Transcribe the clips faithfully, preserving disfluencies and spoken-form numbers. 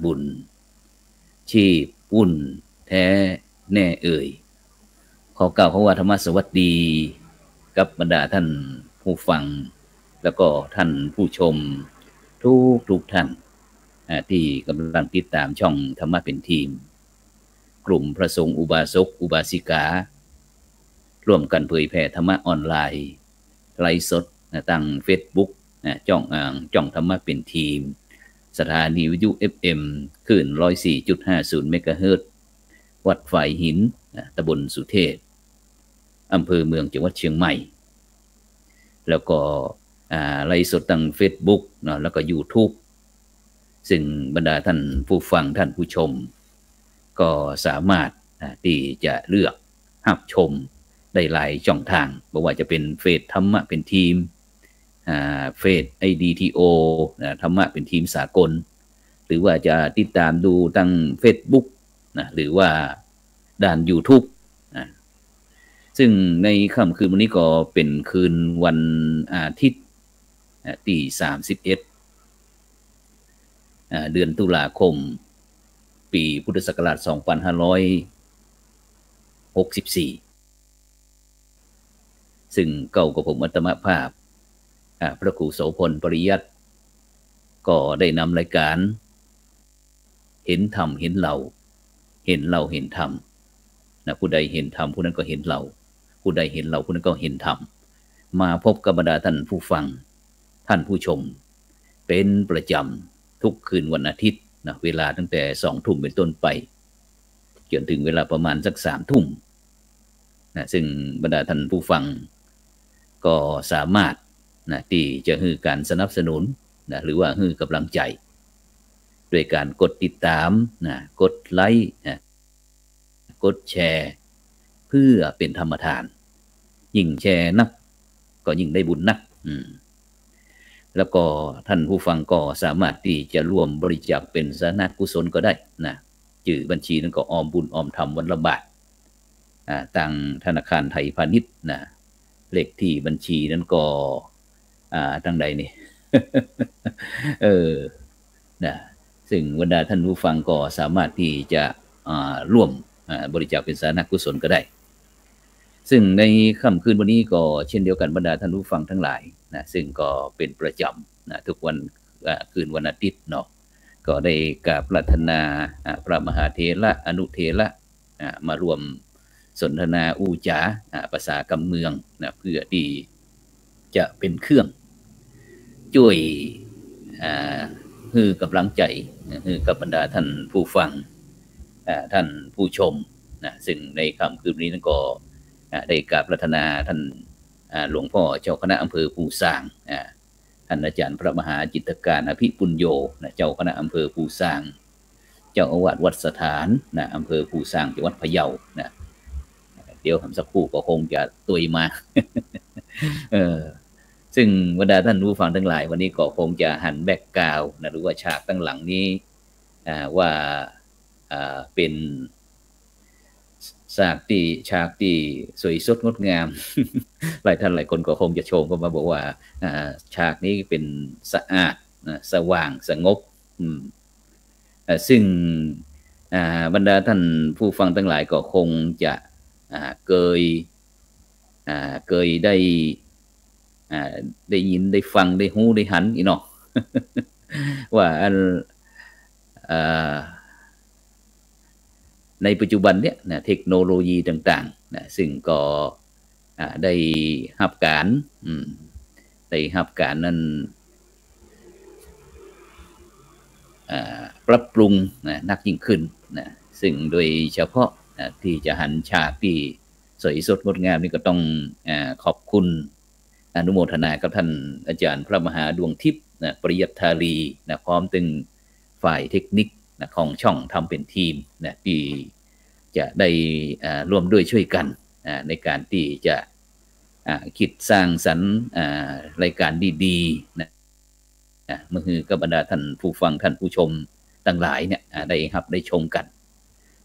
บุญ ชีพวุ่นแท้แน่เอ่ย ขอกล่าวคำว่าธรรมสวัสดีกับบรรดาท่านผู้ฟัง แล้วก็ท่านผู้ชมทุกๆท่าน อ่า ตี้ก่ำลังติดต๋ามช่องธรรมะเป๋นทีม กลุ่มพระสงฆ์อุบาสกอุบาสิกา ร่วมกั๋นเผยแผ่ธรรมะออนไลน์ ไลฟ์สด นะ ตางเฟซบุ๊ก นะ จ้อง อ่า จ้องธรรมะเป๋นทีม สถานีวิทยุ เอฟเอ็ม คลื่น ร้อยสี่จุดห้าศูนย์ เมกะเฮิรตซ์ วัดฝายหิน นะ ตำบลสุเทพ อำเภอเมือง จังหวัดเชียงใหม่ แล้วก็ อ่า ไลฟ์สดตางเฟซบุ๊กเนาะ แล้วก็ยูทูบ ซึ่งบรรดาท่านผู้ฟังท่านผู้ชม ก็สามารถ อ่า ตี้จะเลือกฮับชมได้หลายจ้องตาง บ่ว่าจะเป๋นเฟซธรรมะเป๋นทีม อ่า เฟซ ไอดีทีโอ นะ ธรรมะเป๋นทีมสากล หรือว่าจะติดต๋ามดูตางเฟซบุ๊ก นะ หรือว่าด้านยูทูบ นะ ซึ่งในค่ำคืนวันนี้ก็เป๋นคืนวันอาทิตย์ นะ ตี้ สามสิบเอ็ด อ่า เดือนตุลาคม ปี๋พุทธศักราช สองพันห้าร้อยหกสิบสี่ ซึ่งเก้ากับผมอัตมาภาพ อ่า พระครูโสภณ ปริยัติ ก็ได้นำรายก๋าน เห็นธรรมเห็นเรา เห็นเราเห็นธรรม นะ ผู้ใดเห็นธรรมผู้นั้นก็เห็นเรา ผู้ใดเห็นเราผู้นั้นก็เห็นธรรม มาพบกับบรรดาท่านผู้ฟัง ท่านผู้ชม เป๋นประจ๋ำทุกคืนวันอาทิตย์ นะ เวลาตั้งแต่สองทุ่มเป๋นต้นไป จ๋นเถิงเวลาประมาณสักสามทุ่ม นะ ซึ่งบรรดาท่านผู้ฟังก็สามารถ นะ ตี้จะหื้อก๋านสนับสนุน นะ หรือว่าหื้อก๋ำลังใจ๋ ด้วยก๋านกดติดต๋าม นะ กดไลก์ นะ กดแชร์ เพื่อเป๋นธรรมทาน ยิ่งแชร์นัก ก็ยิ่งได้บุญนัก อืม แล้วก็ท่านผู้ฟังก็สามารถตี้จะร่วมบริจาคเป๋นสาธารณกุศลก็ได้นะ จื้อบัญชีนั้นก็ออมบุญออมธรรมวันละบาท อ่า ตางธนาคารไทยพาณิชย์นะ เลขตี้บัญชีนั้นก็ อ่า ตางใดนี่ เออ นะ ซึ่งบรรดาท่านผู้ฟังก็สามารถตี้จะ อ่า ร่วม อ่า บริจาคเป๋นสาธารณกุศลก็ได้ ซึ่งในค่ำคืนวันนี้ก็เช่นเดียวกั๋นบรรดาท่านผู้ฟังตังหลายนะ ซึ่งก็เป๋นประจ๋ำนะ ทุกวัน อ่า คืนวันอาทิตย์เนาะ ก็ได้กราบอาราธนา อ่า พระมหาเถระ อนุเถระ อ่า มาร่วมสนทนาอู้จ๋า อ่า ภาษากำเมืองนะ เพื่อตี้จะเป๋นเครื่องจ้วย อ่า หื้อก๋ำลังใจ๋นะ หื้อกับบรรดาท่านผู้ฟัง อ่า ท่านผู้ชมนะ ซึ่งในค่ำคืนนี้นั้นก็ อ่า ได้กราบอาราธนาท่าน อ่า หลวงพ่อเจ้าคณะอำเภอภูซาง อ่า ท่านอาจ๋ารย์พระมหาจิตรการ อภิปุญโญนะ เจ้าคณะอำเภอภูซาง เจ้าอาวาสวัดสถานนะ อำเภอภูซาง จังหวัดพะเยานะ เดี๋ยวหำสักครู่ก็คงจะตวยมา เออ ซึ่งบรรดาท่านผู้ฟังตังหลาย วันนี้ก็คงจะหันแบ็คกราวด์นะ หรือว่าฉากตังหลังนี้ อ่า ว่า อ่า เป๋น ฉากตี้ ฉากตี้สวยสดงดงาม หลายท่านหลายคนก็คงจะชมเข้ามาบอกว่า อ่า ฉากนี้เป๋นสะอาดนะ สว่างสงบ อืม อ่า ซึ่ง อ่า บรรดาท่านผู้ฟังตังหลายก็คงจะ อ่า เกย อ่า เกยได้ อ่า ได้ยิน ได้ฟัง ได้ฮู้ ได้หันอี้เนาะ ว่าอัน อ่า ในปัจจุบันเนี่ยนะ เทคโนโลยีต่างๆ นะ ซึ่งก็ อ่า ได้ฮับก๋าน อืม ได้ฮับก๋านนั้น อ่า ปรับปรุงนะ นักยิ่งขึ้นนะ ซึ่งโดยเฉพาะนะ ตี้จะหันฉากตี้สวยสดงดงามนี่ก็ต้อง อ่า ขอบคุณ อนุโมทนากับท่านอาจ๋ารย์พระมหาดวงทิพย์นะ ปริยัตถารีนะ พร้อมตึงฝ่ายเทคนิคนะ ของช่องธรรมเป๋นทีมนะ ตี้จะได้ อ่า ร่วมด้วยช่วยกั๋น อ่า ในก๋านตี้จะ อ่า กึ๊ดสร้างสรรค์ อ่า รายก๋านดีๆ นะ นะ มาหื้อกับบรรดาท่านผู้ฟังท่านผู้ชมตังหลายเนี่ย อ่า ได้ฮับได้ชมกั๋น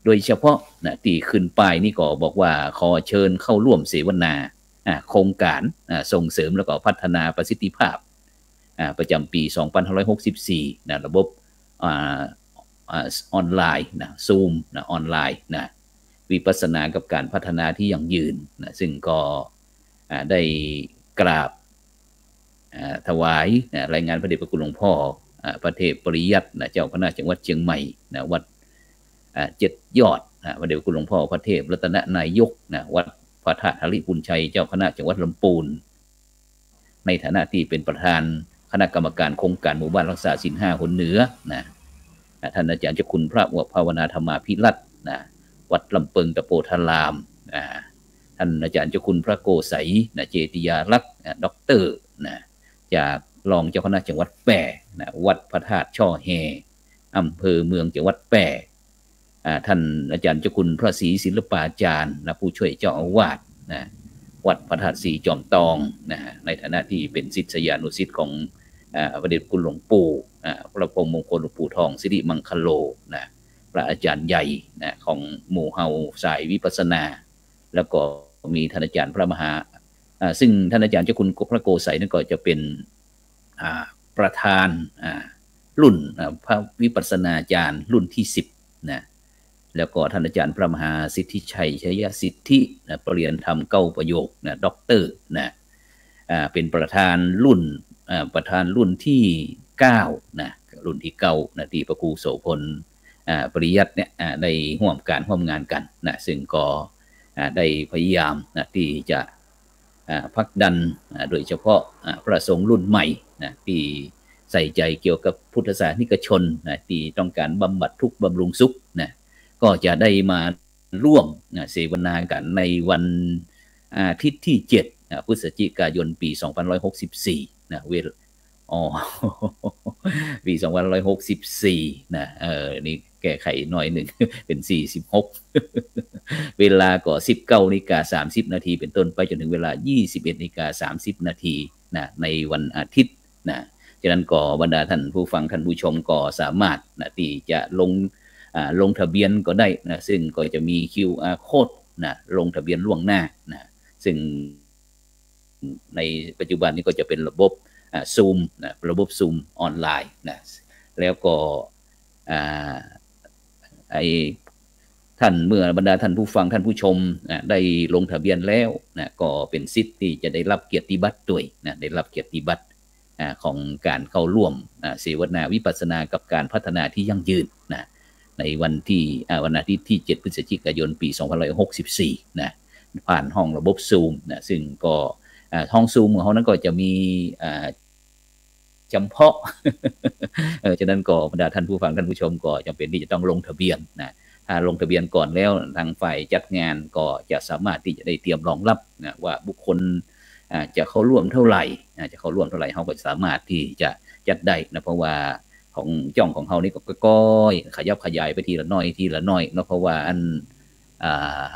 โดยเฉพาะนะ ตี้ขึ้นป้ายนี่ก็บอกว่าขอเชิญเข้าร่วมเสวนา อ่า โครงก๋าน อ่า ส่งเสริมแล้วก็พัฒนาประสิทธิภาพ อ่า ประจ๋ำปี๋ สองพันห้าร้อยหกสิบสี่ นะ ระบบ อ่า อ่า ออนไลน์นะ Zoom นะ ออนไลน์นะ วิปัสสนากับการพัฒนาที่ยั่งยืนนะ ซึ่งก็ อ่า ได้กราบ อ่า ถวายนะ รายงานพระเดชพระคุณหลวงพ่อ อ่า พระเทพปริยัตินะ เจ้าคณะจังหวัดเชียงใหม่นะ วัด อ่า เจ็ดยอดนะ พระเดชพระคุณหลวงพ่อพระเทพรัตนนายกนะ วัดพระธาตุหริภุญชัย เจ้าคณะจังหวัดลำปูน ในฐานะที่เป็นประธานคณะกรรมการโครงการหมู่บ้านรักษาศีลห้าหนเหนือนะ อ่า ท่านอาจารย์เจ้าคุณพระอวบภาวนาธรรมาภิรัตน์นะ วัดลำเปิงตะโปธารามนะ ท่านอาจารย์เจ้าคุณพระโกไสยนะ เจติยารักษ์นะ ด็อกเตอร์นะ จากรองเจ้าคณะจังหวัดแป้นะ วัดพระธาตุช่อแฮ อำเภอเมืองจังหวัดแป้ อ่า ท่านอาจารย์เจ้าคุณพระศรีศิลปาจารย์นะ ผู้ช่วยเจ้าอาวาสนะ วัดพระธาตุศรีจอมตองนะ ในฐานะที่เป็นศิษยานุศิษย์ของ อ่า พระเดชคุณหลวงปู่ อ่า พระพรหมมงคลหลวงปู่ทองสิริมังคโลนะ พระอาจารย์ใหญ่นะ ของหมู่เฮาสายวิปัสสนา แล้วก็มีท่านอาจารย์พระมหา อ่า ซึ่งท่านอาจารย์เจ้าคุณพระโกไสยนั่นก็จะเป็น อ่า ประธาน อ่า รุ่น อ่า พระวิปัสสนาจารย์รุ่นที่สิบนะ แล้วก็ท่านอาจารย์พระมหาสิทธิชัย ชัยสิทธินะ ปริญญาธรรมเก้าประโยคนะ ด็อกเตอร์นะ อ่า เป็นประธานรุ่น อ่า ประธานรุ่นที่เก้านะ รุ่นที่เก้านะ ตี้พระครูโสภณ อ่า ปริยัติเนี่ย อ่า ได้ฮ่วมการฮ่วมงานกั๋นนะ ซึ่งก็ อ่า ได้พยายามนะ ตี้จะ อ่า ผลักดัน อ่า โดยเฉพาะ อ่า พระสงฆ์รุ่นใหม่นะ ตี้ใส่ใจ๋เกี่ยวกับพุทธศาสนิกชนนะ ตี้ต้องก๋านบำบัดทุกข์บำรุงสุขนะ ก็จะได้มาร่วมนะ เสวนากั๋นในวันอาทิตย์ตี้เจ็ดนะ พฤศจิกายน ปีสองพันร้อยหกสิบสี่นะ เวล- อ๋อ ปีสองพันร้อยหกสิบสี่นะ เออ นี่แก้ไขหน่อยนึ่ง เป๋นสี่สิบหก เวลาก็สิบเก้านาฬิกาสามสิบนาทีเป๋นต้นไป จ๋นถึงเวลายี่สิบเอ็ดนาฬิกาสามสิบนาทีนะ ในวันอาทิตย์นะ ฉะนั้นก็บรรดาท่านผู้ฟังท่านผู้ชมก็สามารถนะ ตี้จะลง อ่า ลงทะเบียนก็ได้นะ ซึ่งก็จะมี QR code นะ ลงทะเบียนล่วงหน้านะ ซึ่งในปัจจุบันนี้ก็จะเป๋นระบบ อ่า Zoom นะ ระบบ Zoom ออนไลน์นะ แล้วก็ อ่า ไอ้ ท่าน เมื่อบรรดาท่านผู้ฟังท่านผู้ชมนะ ได้ลงทะเบียนแล้วนะ ก็เป๋นสิทธิ์ตี้จะได้ฮับเกียรติบัตรตวยนะ ได้ฮับเกียรติบัตร อ่า ของก๋านเข้าร่วม อ่า เสวนาวิปัสสนากับการพัฒนาที่ยั่งยืนนะ ในวันตี้ อ่า วันอาทิตย์ตี้เจ็ดพฤศจิกายน ปีสองพันร้อยหกสิบสี่นะ ผ่านห้องระบบ Zoom นะ ซึ่งก็ อ่า ห้อง Zoom ของเฮานั้นก็จะมี อ่า จ๋ำเพาะ เออ ฉะนั้นก็บรรดาท่านผู้ฟังท่านผู้ชมก็จ๋ำเป๋นตี้จะต้องลงทะเบียนนะ ถ้าลงทะเบียนก่อนแล้ว ตางฝ่ายจัดงานก็จะสามารถตี้จะได้เตรียมรองฮับนะ ว่าบุคคล อ่า จะเข้าร่วมเท่าไหร่ อ่า จะเข้าร่วมเท่าไหร่ เฮาก็สามารถตี้จะจัดได้นะ เพราะว่าของจ้องของเฮานี่ก็ก้อยๆ ขยับขยายไปทีละน้อยทีละน้อยเนาะ เพราะว่าอัน อ่า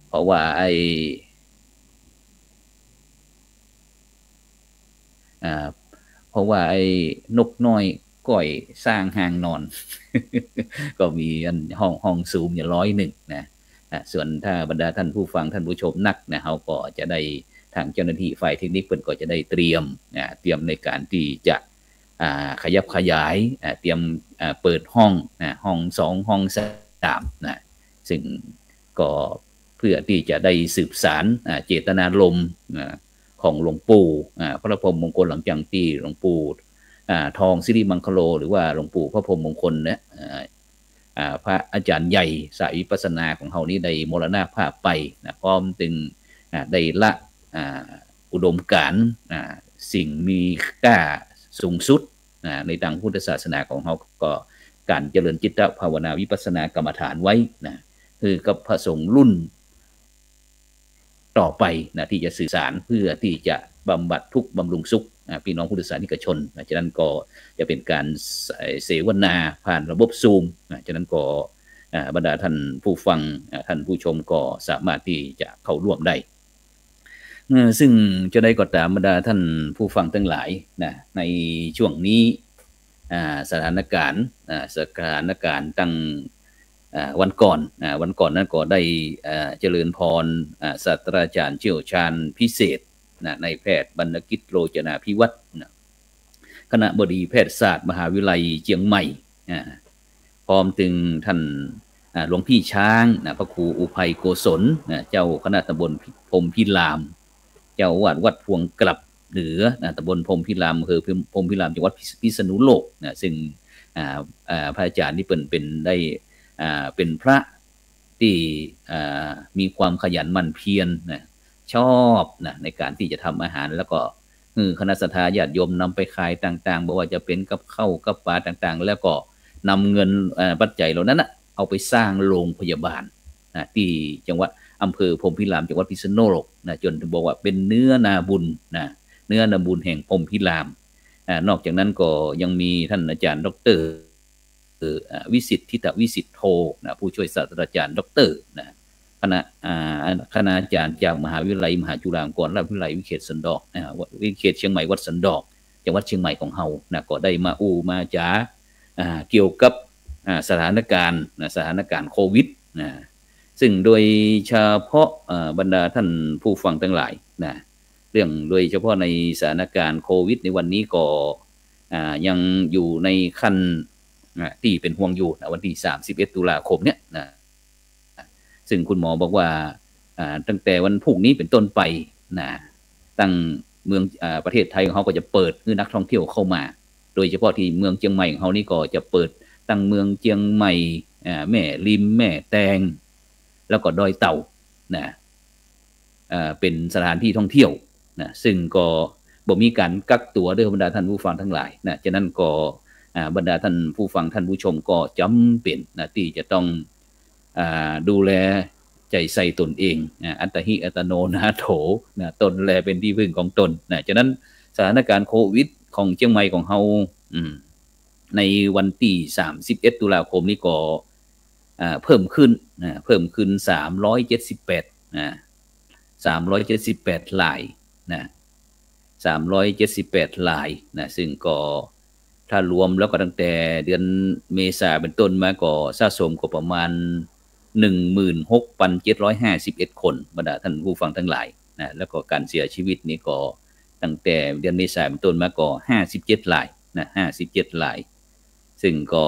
เพราะว่าไอ้ อ่า เพราะว่าไอ้นกน้อยก้อยสร้างฮางนอน ก็มีอันห้อง ห้อง Zoom เนี่ยร้อยนึ่งนะ อ่า ส่วนถ้าบรรดาท่านผู้ฟังท่านผู้ชมนักนะ เฮาก็จะได้ ตางเจ้าหน้าตี้ฝ่ายเทคนิคเปิ้นก็จะได้เตรียม อ่า เตรียมในก๋านตี้จะ อ่า ขยับขยาย อ่า เตรียม อ่า เปิดห้องนะ ห้องสอง ห้องสามนะ ซึ่งก็เพื่อตี้จะได้สืบสาน อ่า เจตนารมณ์ อ่า ของหลวงปู่ อ่า พระพรหมมงคล หลังจากตี้หลวงปู่ อ่า ทองสิริมังคโล หรือว่าหลวงปู่พระพรหมมงคลเนี่ย อ่า อ่า พระอาจ๋ารย์ใหญ่สายวิปัสสนาของเฮานี้ได้มรณภาพไปนะ พร้อมตึง อ่า ได้ละ อ่า อุดมการณ์ อ่า สิ่งมีค่าสูงสุด อ่า ในตางพุทธศาสนาของเฮา ก็ก๋านเจริญจิตภาวนาวิปัสสนากรรมฐานไว้นะ คือกับพระสงฆ์รุ่น ต่อไปนะ ตี้จะสืบสานเพื่อตี้จะบำบัดทุกข์บำรุงสุข อ่า ปี้น้องพุทธศาสนิกชนนะ ฉะนั้นก็จะเป๋นก๋านเส- เสวนาผ่านระบบ Zoom นะ ฉะนั้นก็ อ่า บรรดาท่านผู้ฟัง อ่า ท่านผู้ชมก็สามารถตี้จะเข้าร่วมได้ เอ่อ ซึ่งจะใดก็ต๋ามบรรดาท่านผู้ฟังตังหลายนะ ในช่วงนี้ อ่า สถานก๋ารณ์ อ่า สถานก๋ารณ์ตัง อ่า วันก่อน อ่า วันก่อนนั้นก็ได้ อ่า เจริญพร อ่า ศาสตราจ๋ารย์เชี่ยวชาญพิเศษนะ นายแพทย์บรรณกิจ โรจนาภิวัฒน์นะ คณบดีแพทยศาสตร์มหาวิทยาลัยเจียงใหม่ อ่า พร้อมตึงท่าน อ่า หลวงพี่ช้างนะ พระครูอุภัยโกศลนะ เจ้าคณะตำบลพรหมพิราม เจ้าอาวาสวัดพวงกลับเหนือนะ ตำบลพรหมพิราม อำเภอพรหมพิราม จังหวัดพิษ พิษณุโลกนะ ซึ่ง อ่า อ่า พระอาจารย์นี่เปิ้นเป็นได้ อ่า เป็นพระตี้ อ่า มีความขยันหมั่นเพียรนะ ชอบนะ ในการตี้จะทำอาหาร แล้วก็ หื้อคณะศรัทธาญาติโยมนำไปขายต่างๆ บ่ว่าจะเป๋นกับข้าวกับป๋าต่างๆ แล้วก็นำเงิน เอ่อ ปัจจัยเหล่านั้นนะ เอาไปสร้างโรงพยาบาลนะ ตี้จังหวัด อำเภอพรหมพิราม จังหวัดพิษณุโลกนะ จ๋นบอกว่าเป๋นเนื้อนาบุญนะ เนื้อนาบุญแห่งพรหมพิราม อ่า นอกจากนั้นก็ยังมีท่านอาจารย์ด็อกเตอร์ เอ่อ อ่า วิสิทธิ์ ทิตวิสิทธิ์โทนะ ผู้ช่วยศาสตราจารย์ด็อกเตอร์นะ คณะ อ่า คณาจารย์จากมหาวิทยาลัยมหาจุฬาลงกรณราชวิทยาลัยวิเขตสันดอก อ่า วิเขตเชียงใหม่วัดสันดอก จังหวัดเชียงใหม่ของเฮานะ ก็ได้มาอู้มาจ๋า อ่า เกี่ยวกับ อ่า สถานการณ์นะ สถานการณ์โควิดนะ ซึ่งโดยเฉพาะ อ่า บรรดาท่านผู้ฟังทั้งหลายนะ เรื่องโดยเฉพาะในสถานการณ์โควิดในวันนี้ก็ อ่า ยังอยู่ในขั้น อ่า ตี้เป๋นห่วงอยู่นะ วันตี้ สามสิบเอ็ด ตุลาคมเนี่ยนะ ซึ่งคุณหมอบอกว่า อ่า ตั้งแต่วันพรุ่งนี้เป๋นต้นไปนะ ตังเมือง อ่า ประเทศไทยของเฮาก็จะเปิดหื้อนักท่องเที่ยวเข้ามา โดยเฉพาะตี้เมืองเจียงใหม่ของเฮานี่ก็จะเปิดตังเมืองเจียงใหม่ อ่า แม่ริม แม่แตง แล้วก็ดอยเต่านะ อ่า เป๋นสถานตี้ท่องเที่ยวนะ ซึ่งก็บ่มีก๋านกักตั๋วเด้อบรรดาท่านผู้ฟังทั้งหลายนะ ฉะนั้นก็ อ่า บรรดาท่านผู้ฟังท่านผู้ชมก็จ๋ำเป๋นนะ ตี้จะต้อง อ่า ดูแลใจ๋ใส่ตนเอง อ่า อัตตาหิอัตตโนนาโถ นะ ตนแลเป๋นตี้พึ่งของตนนะ ฉะนั้นสถานการณ์โควิดของเจียงใหม่ของเฮา อืม ในวันตี้ สามสิบเอ็ด ตุลาคมนี้ก็ อ่า เพิ่มขึ้นนะ เพิ่มขึ้น สามร้อยเจ็ดสิบแปด นะ สามร้อยเจ็ดสิบแปด รายนะ สามร้อยเจ็ดสิบแปด รายนะ ซึ่งก็ถ้ารวมแล้วก็ตั้งแต่เดือนเมษาเป๋นต้นมาก็สะสมก็ประมาณ หนึ่งหมื่นหกพันเจ็ดร้อยห้าสิบเอ็ด คน บรรดาท่านผู้ฟังทั้งหลายนะ แล้วก็ก๋านเสียชีวิตนี่ก็ตั้งแต่เดือนเมษาเป๋นต้นมาก็ ห้าสิบเจ็ด รายนะ ห้าสิบเจ็ด ราย ซึ่งก็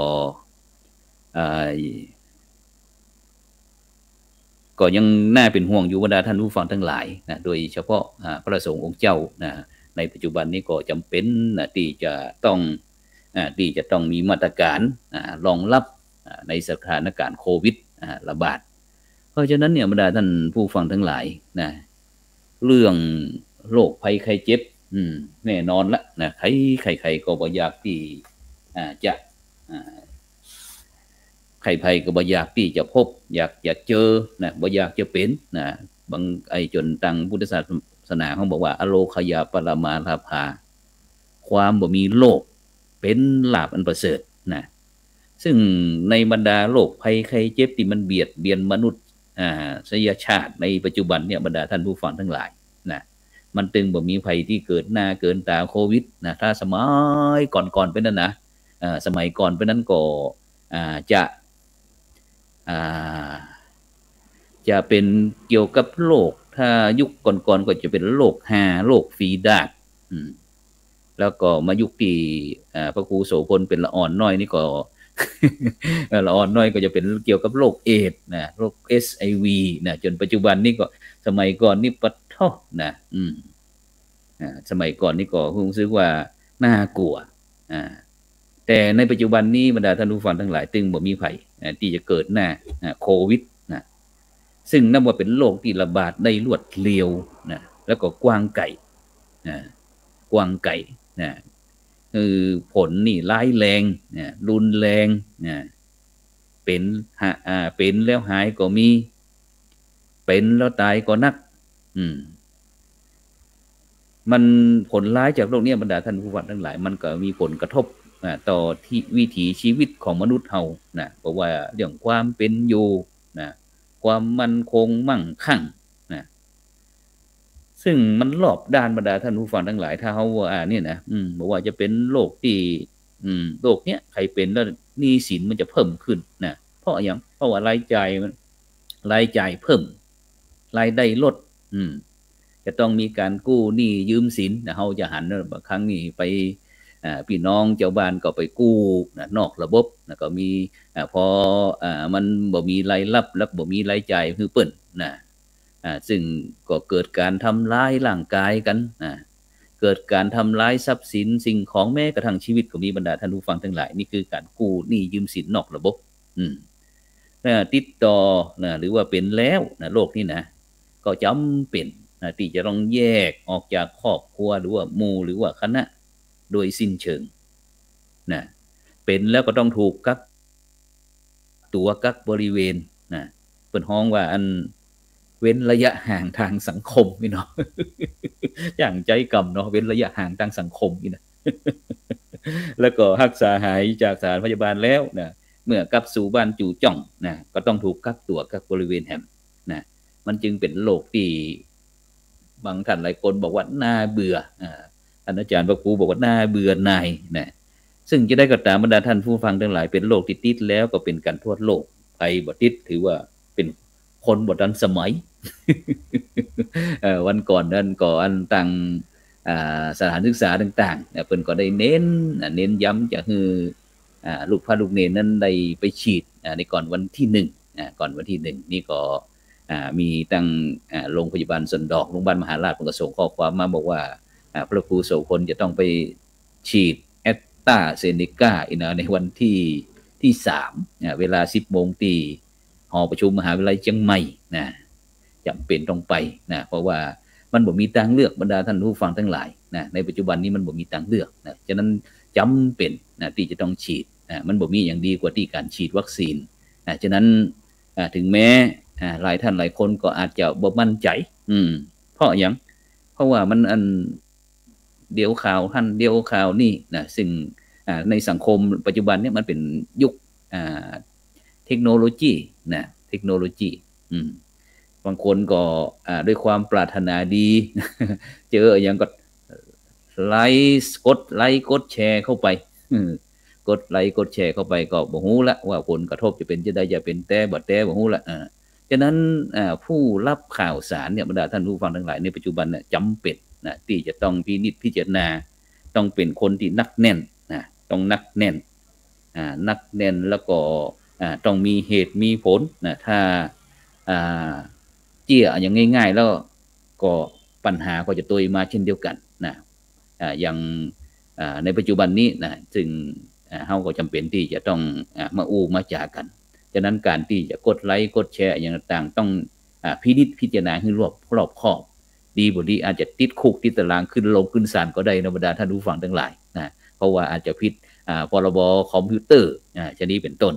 อ่า ก็ยังน่าเป๋นห่วงอยู่บรรดาท่านผู้ฟังทั้งหลายนะ โดยเฉพาะ อ่า พระสงฆ์องค์เจ้านะ ในปัจจุบันนี้ก็จ๋ำเป๋นนะ ตี้จะต้อง อ่า ตี้จะต้องมีมาตรก๋าน อ่า รองรับ อ่า ในสถานการณ์โควิด อ่า ระบาด เพราะฉะนั้นเนี่ยบรรดาท่านผู้ฟังทั้งหลายนะ เรื่องโรคภัยไข้เจ็บ อืม แน่นอนละนะ ใคร ใครๆ ก็บ่อยากตี้ อ่า จะ อ่า ใครๆ ก็บ่อยากตี้จะพบ อยากจะเจอนะ บ่อยากจะเป๋นนะ บาง ไอ้จ๋นตังพุทธศาสนาเฮาบอกว่า อโรคยาปรมาลาภา ความบ่มีโรคเป๋นลาภอันประเสริฐนะ ซึ่งในบรรดาโรคภัยไข้เจ็บตี้มันเบียดเบียนมนุษย์ อ่า สยชาติในปัจจุบันเนี่ย บรรดาท่านผู้ฟังทั้งหลายนะ มันตึงบ่มีภัยตี้เกินหน้าเกินต๋าโควิดนะ ถ้าสมัยก่อนๆ ไปนั้นนะ เอ่อ สมัยก่อนไปนั้นก็ อ่า จะ อ่า จะเป๋นเกี่ยวกับโรค ถ้ายุคก่อนๆ ก็จะเป๋นโรคฮา โรคฝีดาษ อืม แล้วก็มายุคตี้ อ่า พระครูโสภณเป๋นละอ่อนน้อยนี่ก็ ละอ่อนน้อยก็จะเป๋นเกี่ยวกับโรคเอดส์นะ โรค เอช ไอ วี นะ จ๋นปัจจุบันนี่ก็ สมัยก่อนนี่ปะโท้นะ อืม อ่า สมัยก่อนนี่ก็ฮู้สึกว่าน่ากลัว อ่า แต่ในปัจจุบันนี้บรรดาท่านผู้ฟังทั้งหลายตึงบ่มีภัย อ่า ตี้จะเกินหน้า อ่า โควิดนะ ซึ่งนับว่าเป๋นโรคตี้ระบาดได้รวดเร็วนะ แล้วก็กว้างไก๋ อ่า กว้างไก๋นะ คือผลนี่ร้ายแรงนะ รุนแรงนะ เป๋น หา อ่า เป๋นแล้วหายก็มี เป๋นแล้วต๋ายก็นัก อืม มันผลร้ายจากโรคเนี้ย บรรดาท่านผู้ฟังทั้งหลาย มันก็มีผลกระทบ อ่า ต่อที่วิถีชีวิตของมนุษย์เฮานะ เพราะว่าเรื่องความเป๋นอยู่นะ ความมั่นคงมั่งคั่งนะ ซึ่งมันรอบด้าน บรรดาท่านผู้ฟังทั้งหลาย ถ้าเฮาว่า อ่า เนี่ยนะ อืม บ่ว่าจะเป๋นโรคตี้ อืม โรคเนี้ย ใผเป๋นแล้วหนี้สินมันจะเพิ่มขึ้นนะ เพราะอะหยัง เพราะว่ารายจ่ายมัน รายจ่ายเพิ่ม รายได้ลด อืม จะต้องมีก๋านกู้หนี้ยืมสินนะ เฮาจะหันนะ บางครั้งนี่ไป อ่า ปี้น้องจาวบ้านก็ไปกู้นะ นอกระบบนะ ก็มี อ่า พอ อ่า มันบ่มีรายรับ แล้วบ่มีรายจ่ายหื้อเปิ้นนะ อ่า ซึ่งก็เกิดก๋านทำร้ายร่างก๋ายกั๋นนะ เกิดก๋านทำร้ายทรัพย์สินสิ่งของ แม้กระทั่งชีวิตก็มี บรรดาท่านผู้ฟังตังหลาย นี่คือก๋านกู้หนี้ยืมสินนอกระบบ อืม นะ ติดต่อนะ หรือว่าเป๋นแล้วนะ โรคนี้นะ ก็จ๋ำเป๋นนะ ตี้จะต้องแยกออกจากครอบครัว หรือว่าหมู่ หรือว่าคณะ โดยสิ้นเชิงนะ เป๋นแล้วก็ต้องถูกกักตั๋วกักบริเวณนะ เปิ้นฮ้องว่าอันเว้นระยะห่างทางสังคมนี่เนาะ อย่างใจ๊กำเนาะ เว้นระยะห่างทางสังคมนี่นะ แล้วก็ฮักษาหายจากสถานพยาบาลแล้วนะ เมื่อกลับสู่บ้านจู่จ้องนะ ก็ต้องถูกกักตั๋วกักบริเวณแหมนะ มันจึงเป๋นโรคตี้บางท่านหลายคนบอกว่าน่าเบื่อ อ่า ท่านอาจารย์พระครูบอกว่าน่าเบื่อหน่ายนะ ซึ่งจะใดก็ต๋าม บรรดาท่านผู้ฟังตังหลาย เป๋นโรคตี้ติดแล้วก็เป๋นกั๋นทั่วโลก ใผบ่ติดถือว่าเป๋นคนบ่ตันสมัย เอ่อ วันก่อนนั้นก็อันตัง อ่า สถานศึกษาต่างๆ เนี่ย เปิ้นก็ได้เน้น อ่า เน้นย้ำจะหื้อ อ่า ลูกพระลูกเณรนั้นได้ไปฉีด อ่า ในก่อนวันตี้หนึ่ง อ่า ก่อนวันตี้หนึ่ง นี่ก็ อ่า มีตัง อ่า โรงพยาบาลสนดอก โรงพยาบาลมหาราช เปิ้นก็ส่งข้อความมาบอกว่า อ่า พระครูโสภณจะต้องไปฉีดแอสตราเซเนกาอีกนะ ในวันตี้ ตี้สาม อ่า เวลาสิบโมงตี้หอประชุมมหาวิทยาลัยเจียงใหม่นะ จ๋ำเป๋นต้องไปนะ เพราะว่ามันบ่มีตางเลือก บรรดาท่านผู้ฟังตังหลายนะ ในปัจจุบันนี้มันบ่มีตางเลือกนะ ฉะนั้นจ๋ำเป๋นนะ ตี้จะต้องฉีดนะ มันบ่มีอย่างดีกว่าตี้ก๋านฉีดวัคซีนนะ ฉะนั้น อ่า ถึงแม้ อ่า หลายท่านหลายคนก็อาจจะบ่มั่นใจ๋ อืม เพราะหยัง เพราะว่ามันอัน เดี๋ยวข่าวหั้น เดี๋ยวข่าวนี่นะ ซึ่ง อ่า ในสังคมปัจจุบันเนี่ยมันเป๋นยุค อ่า เทคโนโลยีนะ เทคโนโลยี อืม บางคนก็ อ่า ด้วยความปรารถนาดี เจออะหยังก็ไลก์ กดไลก์ กดแชร์เข้าไป อืม กดไลก์ กดแชร์เข้าไปก็บ่ฮู้ละว่าผลกระทบจะเป๋นจะใด จะเป๋นแต๊บ่แต๊บ่ฮู้ละ อ่า ฉะนั้น อ่า ผู้ฮับข่าวสารเนี่ย บรรดาท่านผู้ฟังตังหลาย ในปัจจุบันเนี่ยจ๋ำเป๋นนะ ตี้จะต้องพินิจพิจารณา ต้องเป๋นคนตี้หนักแน่นนะ ต้องหนักแน่น อ่า หนักแน่นแล้วก็ อ่า ต้องมีเหตุมีผลนะ ถ้า อ่า เจื้ออย่างง่ายๆ แล้วก็ปัญหาก็จะตวยมาเช่นเดียวกั๋นนะ อ่า อย่าง อ่า ในปัจจุบันนี้นะ ซึ่ง อ่า เฮาก็จ๋ำเป๋นตี้จะต้อง อ่า มาอู้มาจ๋ากั๋น ฉะนั้นก๋านตี้จะกดไลก์ กดแชร์อย่างต่างๆ ต้อง อ่า พินิจพิจารณาหื้อรอบ รอบคอบ ดีบ่ดีอาจจะติดคุกติดตาราง ขึ้นโรงขึ้นศาลก็ได้นะ บรรดาท่านผู้ฟังตังหลายนะ เพราะว่าอาจจะผิด อ่า พรบคอมพิวเตอร์ อ่า ชะนี้เป๋นต้น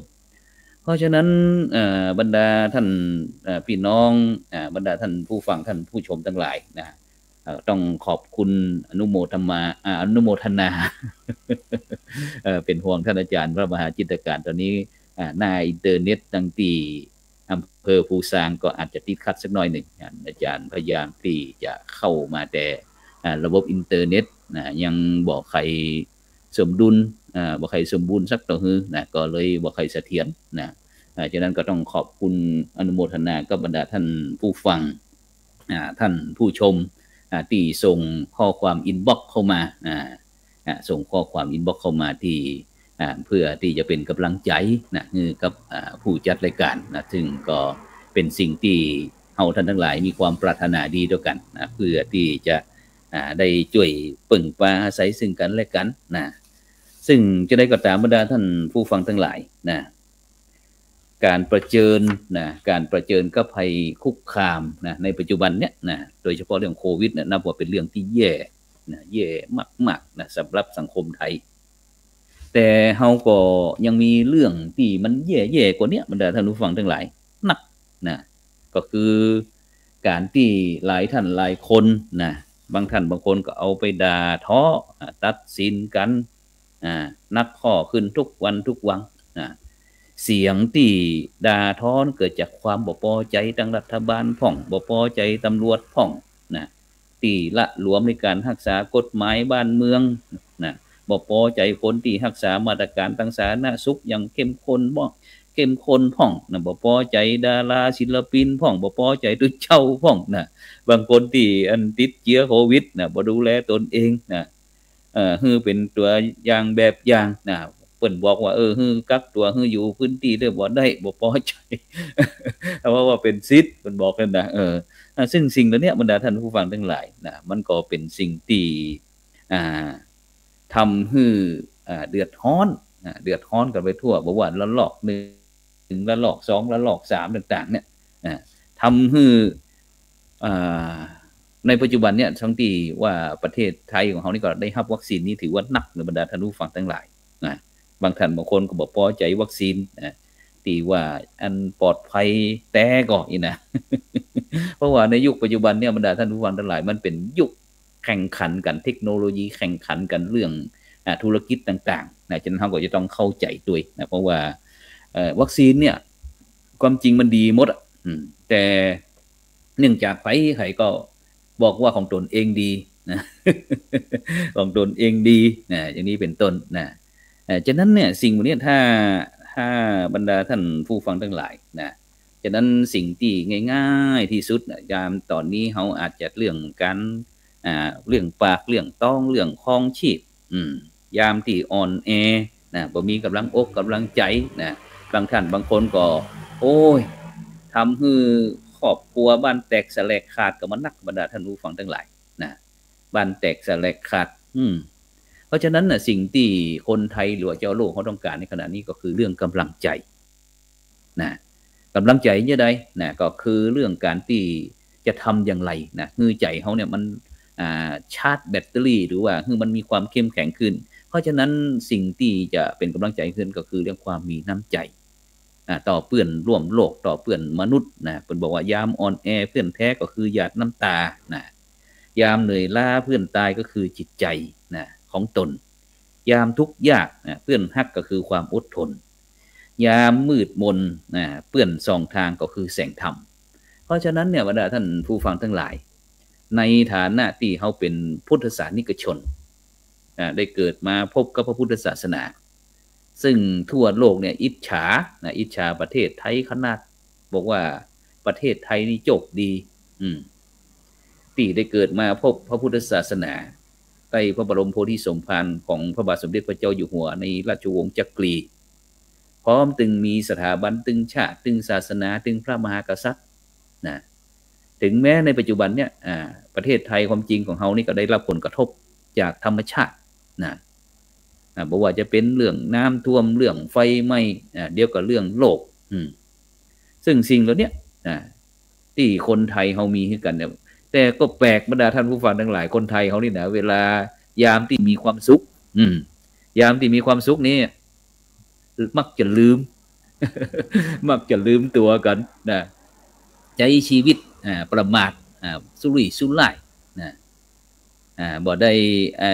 เพราะฉะนั้น เอ่อ บรรดาท่าน เอ่อ ปี้น้อง อ่า บรรดาท่านผู้ฟังท่านผู้ชมตังหลายนะ เอ่อ ต้องขอบคุณอนุโมทนา อ่า อนุโมทนา เอ่อ เป๋นห่วงท่านอาจารย์พระมหาจิตรการ ต๋อนนี้ อ่า หน้าอินเทอร์เน็ตตังตี้อำเภอภูซางก็อาจจะติดขัดสักหน้อยนึ่ง อ่า อาจารย์พยายามตี้จะเข้ามาแต่ อ่า ระบบอินเทอร์เน็ตนะ ยังบ่ใค่สมดุล อ่า บ่ใค่สมบูรณ์สักเต้าหื้อนะ ก็เลยบ่ใค่เสถียรนะ อ่า ฉะนั้นก็ต้องขอบคุณอนุโมทนากับบรรดาท่านผู้ฟัง อ่า ท่านผู้ชม อ่า ตี้ส่งข้อความอินบ็อกซ์เข้ามา อ่า อ่า ส่งข้อความอินบ็อกซ์เข้ามาตี้ อ่า เพื่อตี้จะเป๋นก๋ำลังใจ๋นะ หื้อกับ อ่า ผู้จัดรายก๋านนะ ซึ่งก็เป๋นสิ่งตี้เฮาท่านตังหลายมีความปรารถนาดีต่อกั๋นนะ เพื่อตี้จะ อ่า ได้จ้วยเปิ้งปาอาศัยซึ่งกั๋นและกั๋นนะ ซึ่งจะใดก็ต๋าม บรรดาท่านผู้ฟังตังหลายนะ ก๋านเผชิญนะ ก๋านเผชิญกับภัยคุกคามนะ ในปัจจุบันเนี้ยนะ โดยเฉพาะเรื่องโควิดเนี่ย นับว่าเป๋นเรื่องตี้แย่นะ แย่มากๆ นะ สำหรับสังคมไทย แต่เฮาก็ยังมีเรื่องตี้มันแย่ๆ กว่าเนี้ย บรรดาท่านผู้ฟังตังหลาย นักนะ ก็คือก๋านตี้หลายท่านหลายคนนะ บางท่านบางคนก็เอาไปด่าท้อ อ่า ตัดสินกั๋น อ่า หนักข้อขึ้นทุกวันทุกวันนะ เสียงตี้ด่าท้อเกิดจากความบ่ปอใจ๋ตังรัฐบาลพ่อง บ่ปอใจ๋ตำรวจพ่องนะ ตี้ละหลวมในก๋านฮักษากฎหมายบ้านเมืองนะ บ่ปอใจ๋คนตี้ฮักษามาตรก๋านตังสาธารณสุขอย่างเข้มข้นบ่ เข้มข้นพ่องนะ บ่ปอใจ๋ดาราศิลปินพ่อง บ่ปอใจ๋ตุ๊เจ้าพ่องนะ บางคนตี้อันติดเจื้อโควิดนะ บ่ดูแลตนเองนะ เอ่อ หื้อเป๋นตั๋วอย่างแบบอย่างนะ เปิ้นบอกว่า เออ หื้อกักตั๋ว หื้ออยู่พื้นตี้ด้วยบ่ได้ บ่ปอใจ๋ เพราะว่าเป๋นสิทธิ์ เปิ้นบอกหั้นนะ เออ อ่า ซึ่งสิ่งเหล่านี้บรรดาท่านผู้ฟังตังหลายนะ มันก็เป๋นสิ่งตี้ อ่า ทำหื้อ อ่า เดือดฮ้อน อ่า เดือดฮ้อนกั๋นไปทั่ว บ่ว่าระลอกหนึ่ง ระลอกสอง ระลอกสามต่างๆ เนี่ย อ่า ทำหื้อ อ่า ในปัจจุบันเนี่ย ตังตี้ว่าประเทศไทยของเฮานี่ก็ได้ฮับวัคซีนนี่ถือว่านักนะบรรดาท่านผู้ฟังตังหลายนะ บางท่านบางคนก็บ่ปอใจ๋วัคซีนนะ ตี้ว่าอันปลอดภัยแต๊ก่ออี้นะ เพราะว่าในยุคปัจจุบันเนี่ยบรรดาท่านผู้ฟังตังหลาย มันเป๋นยุคแข่งขันกั๋น เทคโนโลยีแข่งขันกั๋นเรื่อง อ่า ธุรกิจต่างๆ นะ ฉะนั้นเฮาก็จะต้องเข้าใจ๋ตวยนะ เพราะว่า เอ่อ วัคซีนเนี่ย ความจริงมันดีหมดอะ อืม แต่เนื่องจากใผๆ ก็บอกว่าของตนเองดีนะ ของตนเองดีนะ อย่างนี้เป๋นต้นนะ เอ่อ ฉะนั้นเนี่ย สิ่งเหล่านี้ถ้า ถ้าบรรดาท่านผู้ฟังตังหลายนะ ฉะนั้นสิ่งตี้ง่ายๆ ตี้สุดนะ ยามต๋อนนี้เฮาอาจจะเรื่องก๋าน อ่า เรื่องปาก เรื่องต๊อง เรื่องครองชีพ อืม ยามตี้อ่อนแอนะ บ่มีก๋ำลังอกก๋ำลังใจ๋นะ บางท่านบางคนก็ โอ้ย ทำหื้อครอบครัวบ้านแตกสาแหรกขาดกั๋นมานักบรรดาท่านผู้ฟังตังหลายนะ บ้านแตกสาแหรกขาด อืม เพราะฉะนั้นน่ะ สิ่งตี้คนไทยหรือว่าเจ้าโลกเขาต้องการในขณะนี้ก็คือเรื่องก๋ำลังใจ๋ นะ ก๋ำลังใจ๋จะใดนะ ก็คือเรื่องก๋านตี้จะทำอย่างไรนะ หื้อใจ๋เฮาเนี่ยมัน อ่า ชาร์จแบตเตอรี่ หรือว่าหื้อมันมีความเข้มแข็งขึ้น เพราะฉะนั้นสิ่งตี้จะเป๋นก๋ำลังใจ๋ขึ้นก็คือเรื่องความมีน้ำใจ๋ อ่า ต่อเปื้อนร่วมโลก ต่อเปื้อนมนุษย์นะ เปิ้นบอกว่ายามอ่อนแอเปื้อนแท้ก็คือหยาดน้ำต๋านะ ยามเหนื่อยล้าเปื้อนตายก็คือจิตใจ๋นะ ของตน ยามทุกข์ยากนะ เปื้อนฮักก็คือความอดทน ยามมืดมนนะ เปื้อนส่องตางก็คือแสงธรรม เพราะฉะนั้นเนี่ย บรรดาท่านผู้ฟังตังหลาย ในฐานะตี้เฮาเป๋นพุทธศาสนิกชน อ่า ได้เกิดมาพบกับพระพุทธศาสนา ซึ่งทั่วโลกเนี่ยอิจฉานะ อิจฉาประเทศไทยขนาด บอกว่าประเทศไทยนี่โจคดี อืม ตี้ได้เกิดมาพบพระพุทธศาสนา ใต้พระบรมโพธิสมภารของพระบาทสมเด็จพระเจ้าอยู่หัวในราชวงศ์จักรี พร้อมตึงมีสถาบัน ตึงชาติ ตึงศาสนา ตึงพระมหากษัตริย์นะ ถึงแม้ในปัจจุบันเนี่ย อ่า ประเทศไทยความจริงของเฮานี่ก็ได้รับผลกระทบจากธรรมชาตินะ อ่า บ่ว่าจะเป๋นเรื่องน้ำท่วม เรื่องไฟไหม้ อ่า เดี๋ยวก็เรื่องโรค อืม ซึ่งสิ่งเหล่าเนี้ย อ่า ตี้คนไทยเฮามีคือกั๋นเนี่ย แต่ก็แปลกบรรดาท่านผู้ฟังตังหลาย คนไทยเฮานี่นะ เวลายามตี้มีความสุข อืม ยามตี้มีความสุขนี่ มักจะลืม มักจะลืมตั๋วกั๋นนะ ใจ๊ชีวิต อ่า ประมาท อ่า สุรุ่ยสุร่ายนะ อ่า บ่ได้ ไอ้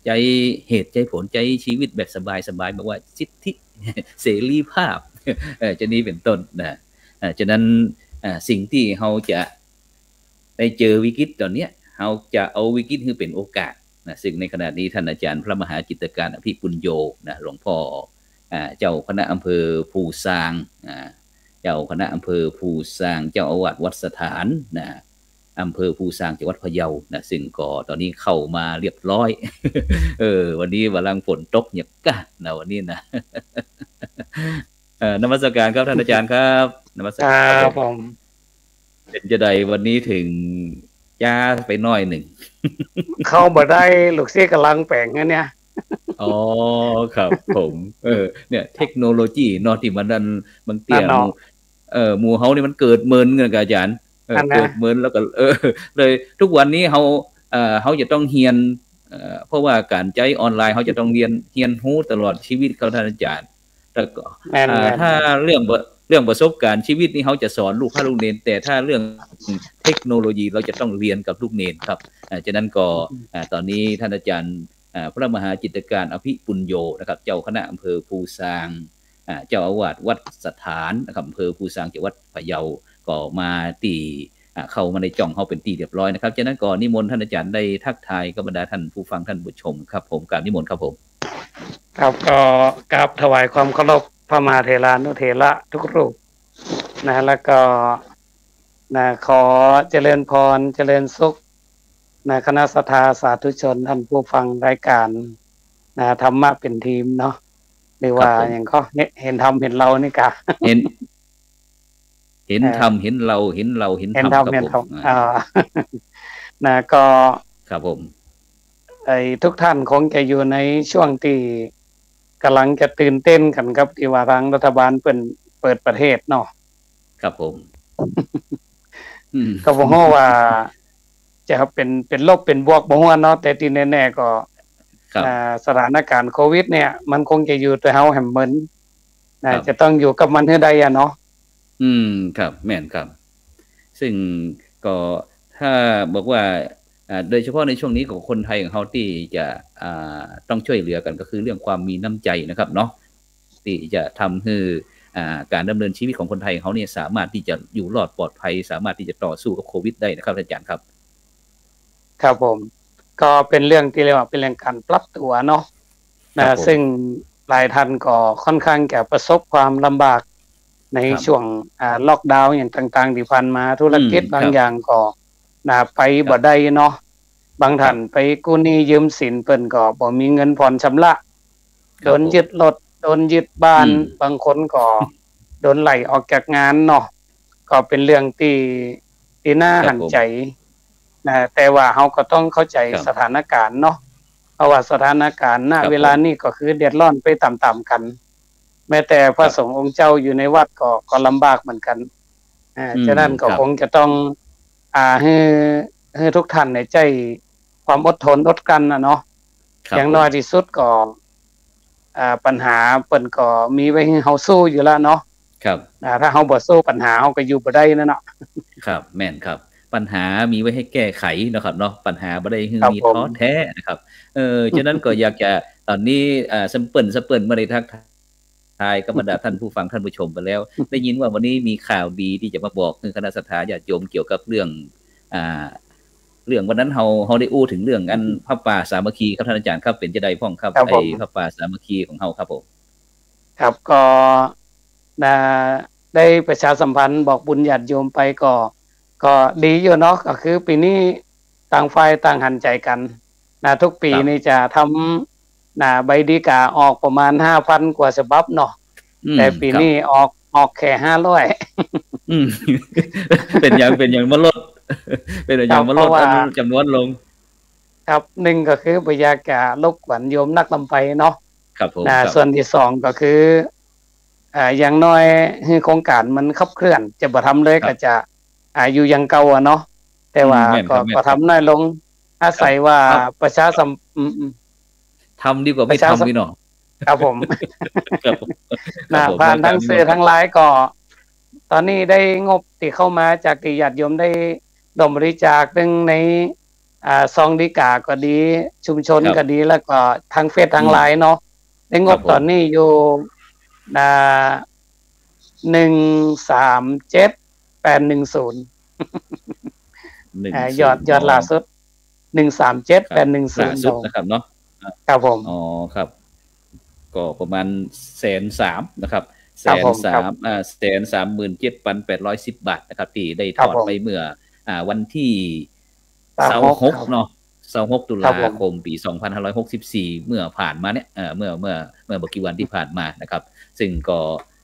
ใจ๊เหตุใจ๊ผล ใจ๊ชีวิตแบบสบายๆ แบบว่าสิทธิ เสรีภาพ เออ จะนี้เป๋นต้นนะ อ่า ฉะนั้น อ่า สิ่งตี้เฮาจะ ได้เจอวิกฤตต๋อนเนี้ย เฮาจะเอาวิกฤตหื้อเป๋นโอกาสนะ ซึ่งในขณะนี้ท่านอาจารย์พระมหาจิตรการ อภิปุญโญนะ หลวงพ่อ อ่า เจ้าคณะอำเภอภูซาง อ่า เจ้าคณะอำเภอภูซาง เจ้าอาวาสวัดสถานนะ อำเภอภูซาง จังหวัดพะเยานะ ซึ่งก็ต๋อนนี้เข้ามาเรียบร้อย เออ วันนี้วาลังฝนตกเนี่ยก้านะ วันนี้นะ เอ่อ นมัสการครับท่านอาจารย์ครับ นมัสการครับผม ครับผม เป๋นจะใดวันนี้ถึงจ๊าไปหน้อยนึ่ง เข้าบ่ได้ ลูกศิษย์ก๋ำลังแป๋งอันเนี้ย อ๋อ ครับผม เออ เนี่ย เทคโนโลยีเนาะ ตี้มันนั่น บางเตื้อ นั่นเนาะ หมู่ เอ่อ หมู่เฮานี่มันเกิดเมินกั๋นนะอาจารย์ เออ อันนั้น เกิดเมินแล้วก็ เออ เลยทุกวันนี้เฮา เอ่อ เฮาจะต้องเฮียน เอ่อ เพราะว่าก๋านใจ๊ออนไลน์ เฮาจะต้องเฮียน เฮียนฮู้ตลอดชีวิตครับท่านอาจารย์ แล้วก็ แม่น อ่า แม่น ถ้าเรื่องประ เรื่องประสบการณ์ชีวิตนี่เฮาจะสอนลูกพระลูกเณร แต่ถ้าเรื่องเทคโนโลยีเราจะต้องเฮียนกับลูกเณรครับ อ่า ฉะนั้นก็ อืม อ่า ต๋อนนี้ท่านอาจารย์ อ่า พระมหาจิตรการ อภิปุญโญนะครับ เจ้าคณะอำเภอภูซาง อ่า เจ้าอาวาสวัดสถานนะครับ อำเภอภูซาง จังหวัดพะเยา ก็มาตี้ อ่า เข้ามาในจ้องเฮาเป๋นตี้เรียบร้อยนะครับ ฉะนั้นก็นิมนต์ท่านอาจารย์ได้ทักทายกับบรรดาท่านผู้ฟังท่านผู้ชมครับผม กราบนิมนต์ครับผม ครับ ก็กราบถวายความเคารพพระมหาเถรานุเถระทุกรูปนะ แล้วก็ นะ ขอเจริญพร เจริญสุข นะ คณะศรัทธาสาธุชน ท่านผู้ฟังรายการ นะ ธรรมะเป๋นธรรมเนาะ หรือว่า ครับผม อย่างก็เห็น เห็นธรรมเห็นเรานี่กา เห็น เห็น เอ่อ ธรรมเห็นเรา เห็นเราเห็น เห็น ธรรม ธรรม ครับ เห็น ผม ธรรม อ่า อ่า นะ ก็ ครับผม ไอ้ทุกท่านคงจะอยู่ในช่วงตี้ก่ำลังจะตื่นเต้นกั๋นครับ ตี้ว่าตางรัฐบาลเปิ้นเปิดประเทศเนาะ ครับผม อืม ก็บ่ฮู้ว่าจะเป๋น เป๋นลบเป๋นบวกบ่ฮู้เนาะ แต่ตี้แน่ๆ ก็ ครับ อ่า สถานการณ์โควิดเนี่ย มันคงจะอยู่แต่เฮาแหมเหมิน นะ ครับ จะต้องอยู่กับมันหื้อได้อะเนาะ อืม ครับ แม่นครับ ซึ่งก็ถ้าบอกว่า อ่า โดยเฉพาะในช่วงนี้ของคนไทยของเฮาตี้จะ อ่า ต้องช่วยเหลือกั๋นก็คือเรื่องความมีน้ำใจ๋นะครับเนาะ ตี้จะทำหื้อ อ่า ก๋านดำเนินชีวิตของคนไทยของเฮาเนี่ยสามารถตี้จะอยู่รอดปลอดภัย สามารถตี้จะต่อสู้กับโควิดได้นะครับอาจ๋ารย์ครับ ครับผม ก็เป๋นเรื่องตี้เรียกว่าเป๋นเรื่องก๋านปรับตั๋วเนาะ ครับผม นะ ซึ่งหลายท่านก็ค่อนข้างจะประสบความลำบากใน ครับ ช่วง อ่า ล็อกดาวน์อย่างต่างๆ ตี้ผ่านมา ธุรกิจ อืม ครับ บางอย่างก็ นะ ไป ครับ บ่ได้เนาะ บางท่าน ครับ ไปกู้หนี้ยืมสิน เปิ้นก็บ่มีเงินผ่อนชำระ ครับ โดนยึดรถ ผม โดนยึดบ้าน อืม บางคนก็โดนไล่ออกจากงานเนาะ ก็เป๋นเรื่องตี้ ตี้น่า ครับ หันใจ๋ ผม นะ แต่ว่าเฮาก็ต้องเข้าใจ๋ ครับ สถานการณ์เนาะ เพราะว่าสถานการณ์ ณ ครับ เวลานี้ก็คือเดือดร้อนไปต๋ามๆ กั๋น แม้แต่พระ ครับ สงฆ์องค์เจ้าอยู่ในวัดก็ ก็ลำบากเหมือนกั๋น อ่า อืม ฉะนั้นก็ ครับ คงจะต้อง อ่า หื้อ หื้อทุกท่านเนี่ยใจ๊ความอดทนอดกลั้นนะเนาะ ครับ อย่างน้อย ผม ตี้สุดก็ อ่า ปัญหาเปิ้นก็มีไว้หื้อเฮาสู้อยู่แล้วเนาะ ครับ อ่า ถ้าเฮาบ่สู้ปัญหาเฮาก็อยู่บ่ได้นั่นเนาะ ครับ แม่นครับ ปัญหามีไว้หื้อแก้ไขเนาะครับเนาะ ปัญหาบ่ได้หื้อ ครับ มี ผม ท้อแท้นะครับ เออ ฉะนั้นก็อยากจะ ต๋อนนี้ อ่า แซมเปิ้ล แซมเปิ้ลมาได้ทักทายกับบรรดาท่านผู้ฟังท่านผู้ชมไปแล้ว ได้ยินว่าวันนี้มีข่าวดีตี้จะมาบอกหื้อคณะศรัทธาญาติโยมเกี่ยวกับเรื่อง อ่า เรื่องวันนั้นเฮา เฮาได้อู้เถิงเรื่องอันผ้าป่าสามัคคีครับท่านอาจ๋ารย์ครับ เป๋นจาใดพ่องครับ ครับ ไอ้ ผม ผ้าป่าสามัคคีของเฮาครับผม ครับ ก็ นะ ได้ประชาสัมพันธ์บอกบุญญาติโยมไปก็ ก็ดีอยู่เนาะ ก็คือปี๋นี้ต่างฝ่ายต่างหันใจ๋กั๋นนะ ทุกปี๋ ครับ นี่จะทำ นะ ใบดีกาออกประมาณห้าพันกว่าฉบับเนาะ อืม แต่ปี๋นี้ ครับ ออก ออกแค่ห้าร้อย อืม เป๋นหยัง เป๋นหยังมาลด เป๋นหยัง ครับ มาลด เพราะว่า อันจำนวนลง ครับ นึ่งก็คือบ่อยากจะรบกวนโยมนักลำไปเนาะ ครับผม นะ ครับ ส่วนตี้สองก็คือ อ่า อย่างน้อยหื้อโครงก๋านมันขับเคลื่อน จะบ่ทำเลย ครับ ก็จะ อ่า อยู่อย่างเก่าอะเนาะ แต่ว่า อืม แม่นครับ ก็ แม่นครับ ก็ทำน้อยลง อาศัยว่า ครับ ประชาสัม อืม อืม ทำดีกว่าไม่ทำ ประชาสัม นี่เนาะ ครับผม ครับผม นะ ครับผม ผ่านทาง แม่นครับ สื่อทางไลน์ก็ ต๋อนนี้ได้งบตี้เข้ามาจากตี้ญาติโยมได้ร่วมบริจาค เรื่องใน อ่า ซองดีกาก็ดี ชุมชน ครับ ก็ดี แล้วก็ทางเฟซ ทาง อืม ไลน์เนาะ ได้งบ ครับผม ต๋อนนี้อยู่ อ่า หนึ่งสามเจ็ดแปดหนึ่งศูนย์ หนึ่ง อ่า ยอด ศูนย์ ยอดล่าสุด หนึ่งสามเจ็ดแปดหนึ่งศูนย์ ครับ ล่าสุดนะครับเนาะ ครับผม อ๋อ ครับ ก็ประมาณแสนสามนะครับ ครับผม แสนสาม ครับ อ่า แสนสามหมื่นเจ็ดพันแปดร้อยสิบบาทนะครับ ตี้ได้ ครับผม ทอดไปเมื่อ อ่า วันตี้ ซาวหก ซาวหก ครับ เนาะ ซาวหก ตุลาคม ครับผม ปี๋สองพันห้าร้อยหกสิบสี่ เมื่อผ่านมาเนี่ย เอ่อ เมื่อ เมื่อ เมื่อบ่กี่วันตี้ผ่านมานะครับ ซึ่งก็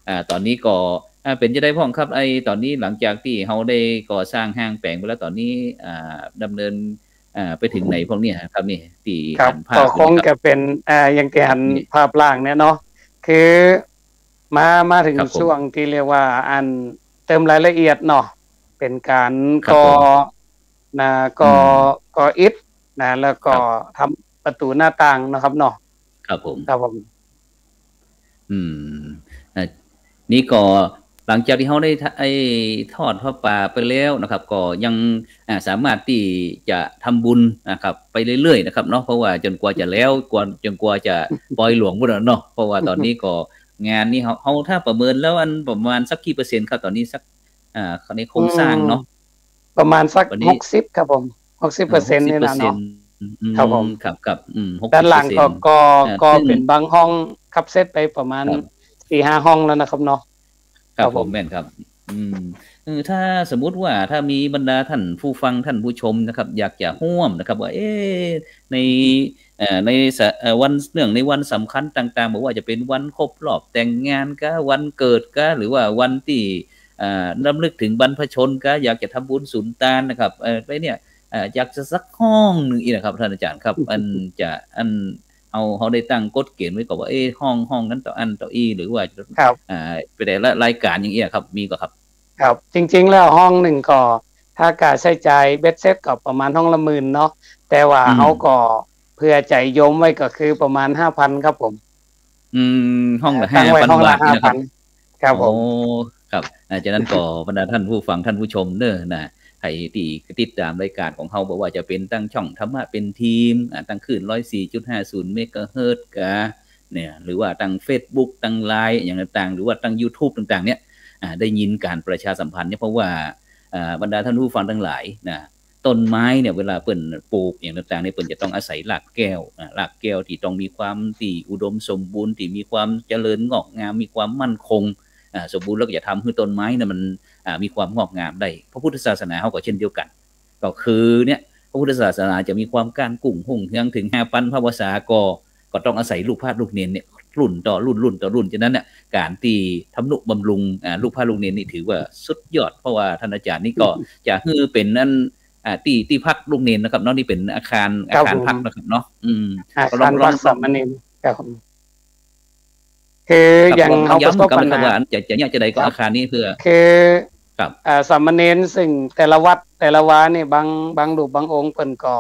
อ่า ต๋อนนี้ก็ อ่า เป๋นจาใดพ่องครับ ไอ้ต๋อนนี้หลังจากตี้เฮาได้ก่อสร้างห้างแป๋งไปแล้ว ต๋อนนี้ อ่า ดำเนิน อ่า ไปเถิงไหนพ่องเนี่ยครับนี่ ตี้ ครับ หันภาพ ก็คง นี่ครับ จะเป๋น อ่า อย่างตี้หัน นี่ ภาพล่างเนี่ยเนาะ คือ มา มาเถิง ครับผม ช่วงตี้เรียกว่าอันเติมรายละเอียดเนาะ เป๋นก๋าน ครับผม ก่อ นะ ก่อ อืม ก่ออิฐนะ แล้วก็ ครับ ทำประตู๋หน้าต่างนะครับเนาะ ครับผม ครับผม อืม อ่ะ นี่ก็หลังจากตี้เฮาได้ทะ ไอ้ทอดผ้าป่าไปแล้วนะครับ ก็ยัง อ่า สามารถตี้จะทำบุญนะครับ ไปเรื่อยๆ นะครับเนาะ เพราะว่าจ๋นกว่าจะแล้ว กว่า จ๋นกว่าจะปอยหลวงปู๊นน่ะเนาะ เพราะว่าต๋อนนี้ก็ งานนี้เฮา เฮาถ้าประเมินแล้วอันประมาณสักกี่เปอร์เซ็นต์ครับ ต๋อนนี้สัก อ่า ในโครงสร้างเนาะ อืม ประมาณสัก ต๋อนนี้ หกสิบ ครับผม หกสิบเปอร์เซ็นต์ อ่า นี่นะเนาะ หกสิบเปอร์เซ็นต์ อืม ครับผม ครับ ครับ อืม หกสิบเปอร์เซ็นต์ ด้านหลังก็ ก็ อ่า ก็ ซึ่ง เป๋นบางห้องคับเสร็จไปประมาณ ครับ สี่ห้าห้องแล้วนะครับเนาะ ครับ ครับผม ผม แม่นครับ อืม เออ ถ้าสมมุติว่าถ้ามีบรรดาท่านผู้ฟังท่านผู้ชมนะครับ อยากจะฮ่วมนะครับ ว่า เอ๊ะ ใน เอ่อ ในสะ เอ่อ วัน เนื่องในวันสำคัญต่างๆ บ่ว่าจะเป๋นวันครบรอบแต่งงานกา วันเกิดกา หรือว่าวันตี้ เอ่อ รำลึกเถิงบรรพชนกา อยากจะทำบุญสุนตานนะครับ เอ่อ ไปเนี่ย เอ่อ อยากจะสักฮ่องนึ่งอี้นะครับ ท่านอาจ๋ารย์ครับ อันจะ อัน เฮา เฮาได้ตั้งกฎเก๋ณฑ์ไว้ก่อว่า เอ๊ะ ฮ่อง ฮ่องนั้นเต้าอั้นเต้าอี้ หรือว่า ครับ อ่า ไปแต่ละรายก๋านอย่างอี้อะครับ มีก่อครับ ครับ จริงๆ แล้วฮ่องนึ่งก็ ถ้าก้าใจ๊จ่ายเบ็ดเสร็จก็ประมาณฮ่องละหมื่นเนาะ แต่ว่า อืม เฮาก็เผื่อใจ๋โยมไว้ก็คือประมาณห้าพันครับผม อืม ฮ่องละ อ่า ตั้งไว้ ห้าพัน ฮ่องละ บาทนี่นะครับ ห้าพัน ครับผม โอ้ ครับ อ่า ฉะนั้นก็บรรดาท่านผู้ฟังท่านผู้ชมเน้อนะ ใผตี้ติดต๋ามรายก๋านของเฮา บ่ว่าจะเป๋นตางช่องธรรมะเป๋นธรรม อ่า ตางคลื่นร้อยสี่จุดห้าศูนย์เมกะเฮิรตซ์กา เนี่ย หรือว่าตางเฟซบุ๊ก ตางไลน์ อย่างต่างๆ หรือว่าตางยูทูบต่างๆ เนี่ย อ่า ได้ยินก๋านประชาสัมพันธ์เนี่ย เพราะว่า อ่า บรรดาท่านผู้ฟังตังหลายนะ ต้นไม้เนี่ย เวลาเปิ้นปลูกอย่างต่างๆ เนี่ย เปิ้นจะต้องอาศัยรากแก้ว อ่า รากแก้วตี้ต้องมีความตี้อุดมสมบูรณ์ ตี้มีความเจริญงอกงาม มีความมั่นคง อ่า สมบูรณ์ แล้วก็จะทำหื้อต้นไม้เนี่ยมัน อ่า มีความงอกงามได้ พระพุทธศาสนาเฮาก็เช่นเดียวกั๋น ก็คือเนี่ย พระพุทธศาสนาจะมีความก้างกุ้งรุ่งเฮืองเถิงห้าปันพรรษาก็ ก็ต้องอาศัยลูกพระลูกเณรเนี่ย รุ่นต่อรุ่น รุ่นต่อรุ่น ฉะนั้นเนี่ย ก๋านตี้ทำนุบำรุง อ่า ลูกพระลูกเณรนี่ถือว่าสุดยอด เพราะว่าท่านอาจ๋ารย์นี่ก็ จะหื้อเป๋นอัน อ่า ตี้ ตี้พักลูกเณรนะครับเนาะ นี่เป๋นอาคาร ครับ อาคารพัก ผม นะครับเนาะ อืม อาคาร ก็ลอง ลอง พักสามเณร ครับผม คือ ครับ อย่าง ลอง ลอง เฮาประสบ ย้ำกั๋นนะครับ ปัญหา ว่าจะ จะเนี่ยจะใดก็ ครับ อาคารนี้เพื่อ คือ ครับ อ่า สามเณรซึ่งแต่ละวัดแต่ละวานี่ บาง บางรูปบางองค์เปิ้นก็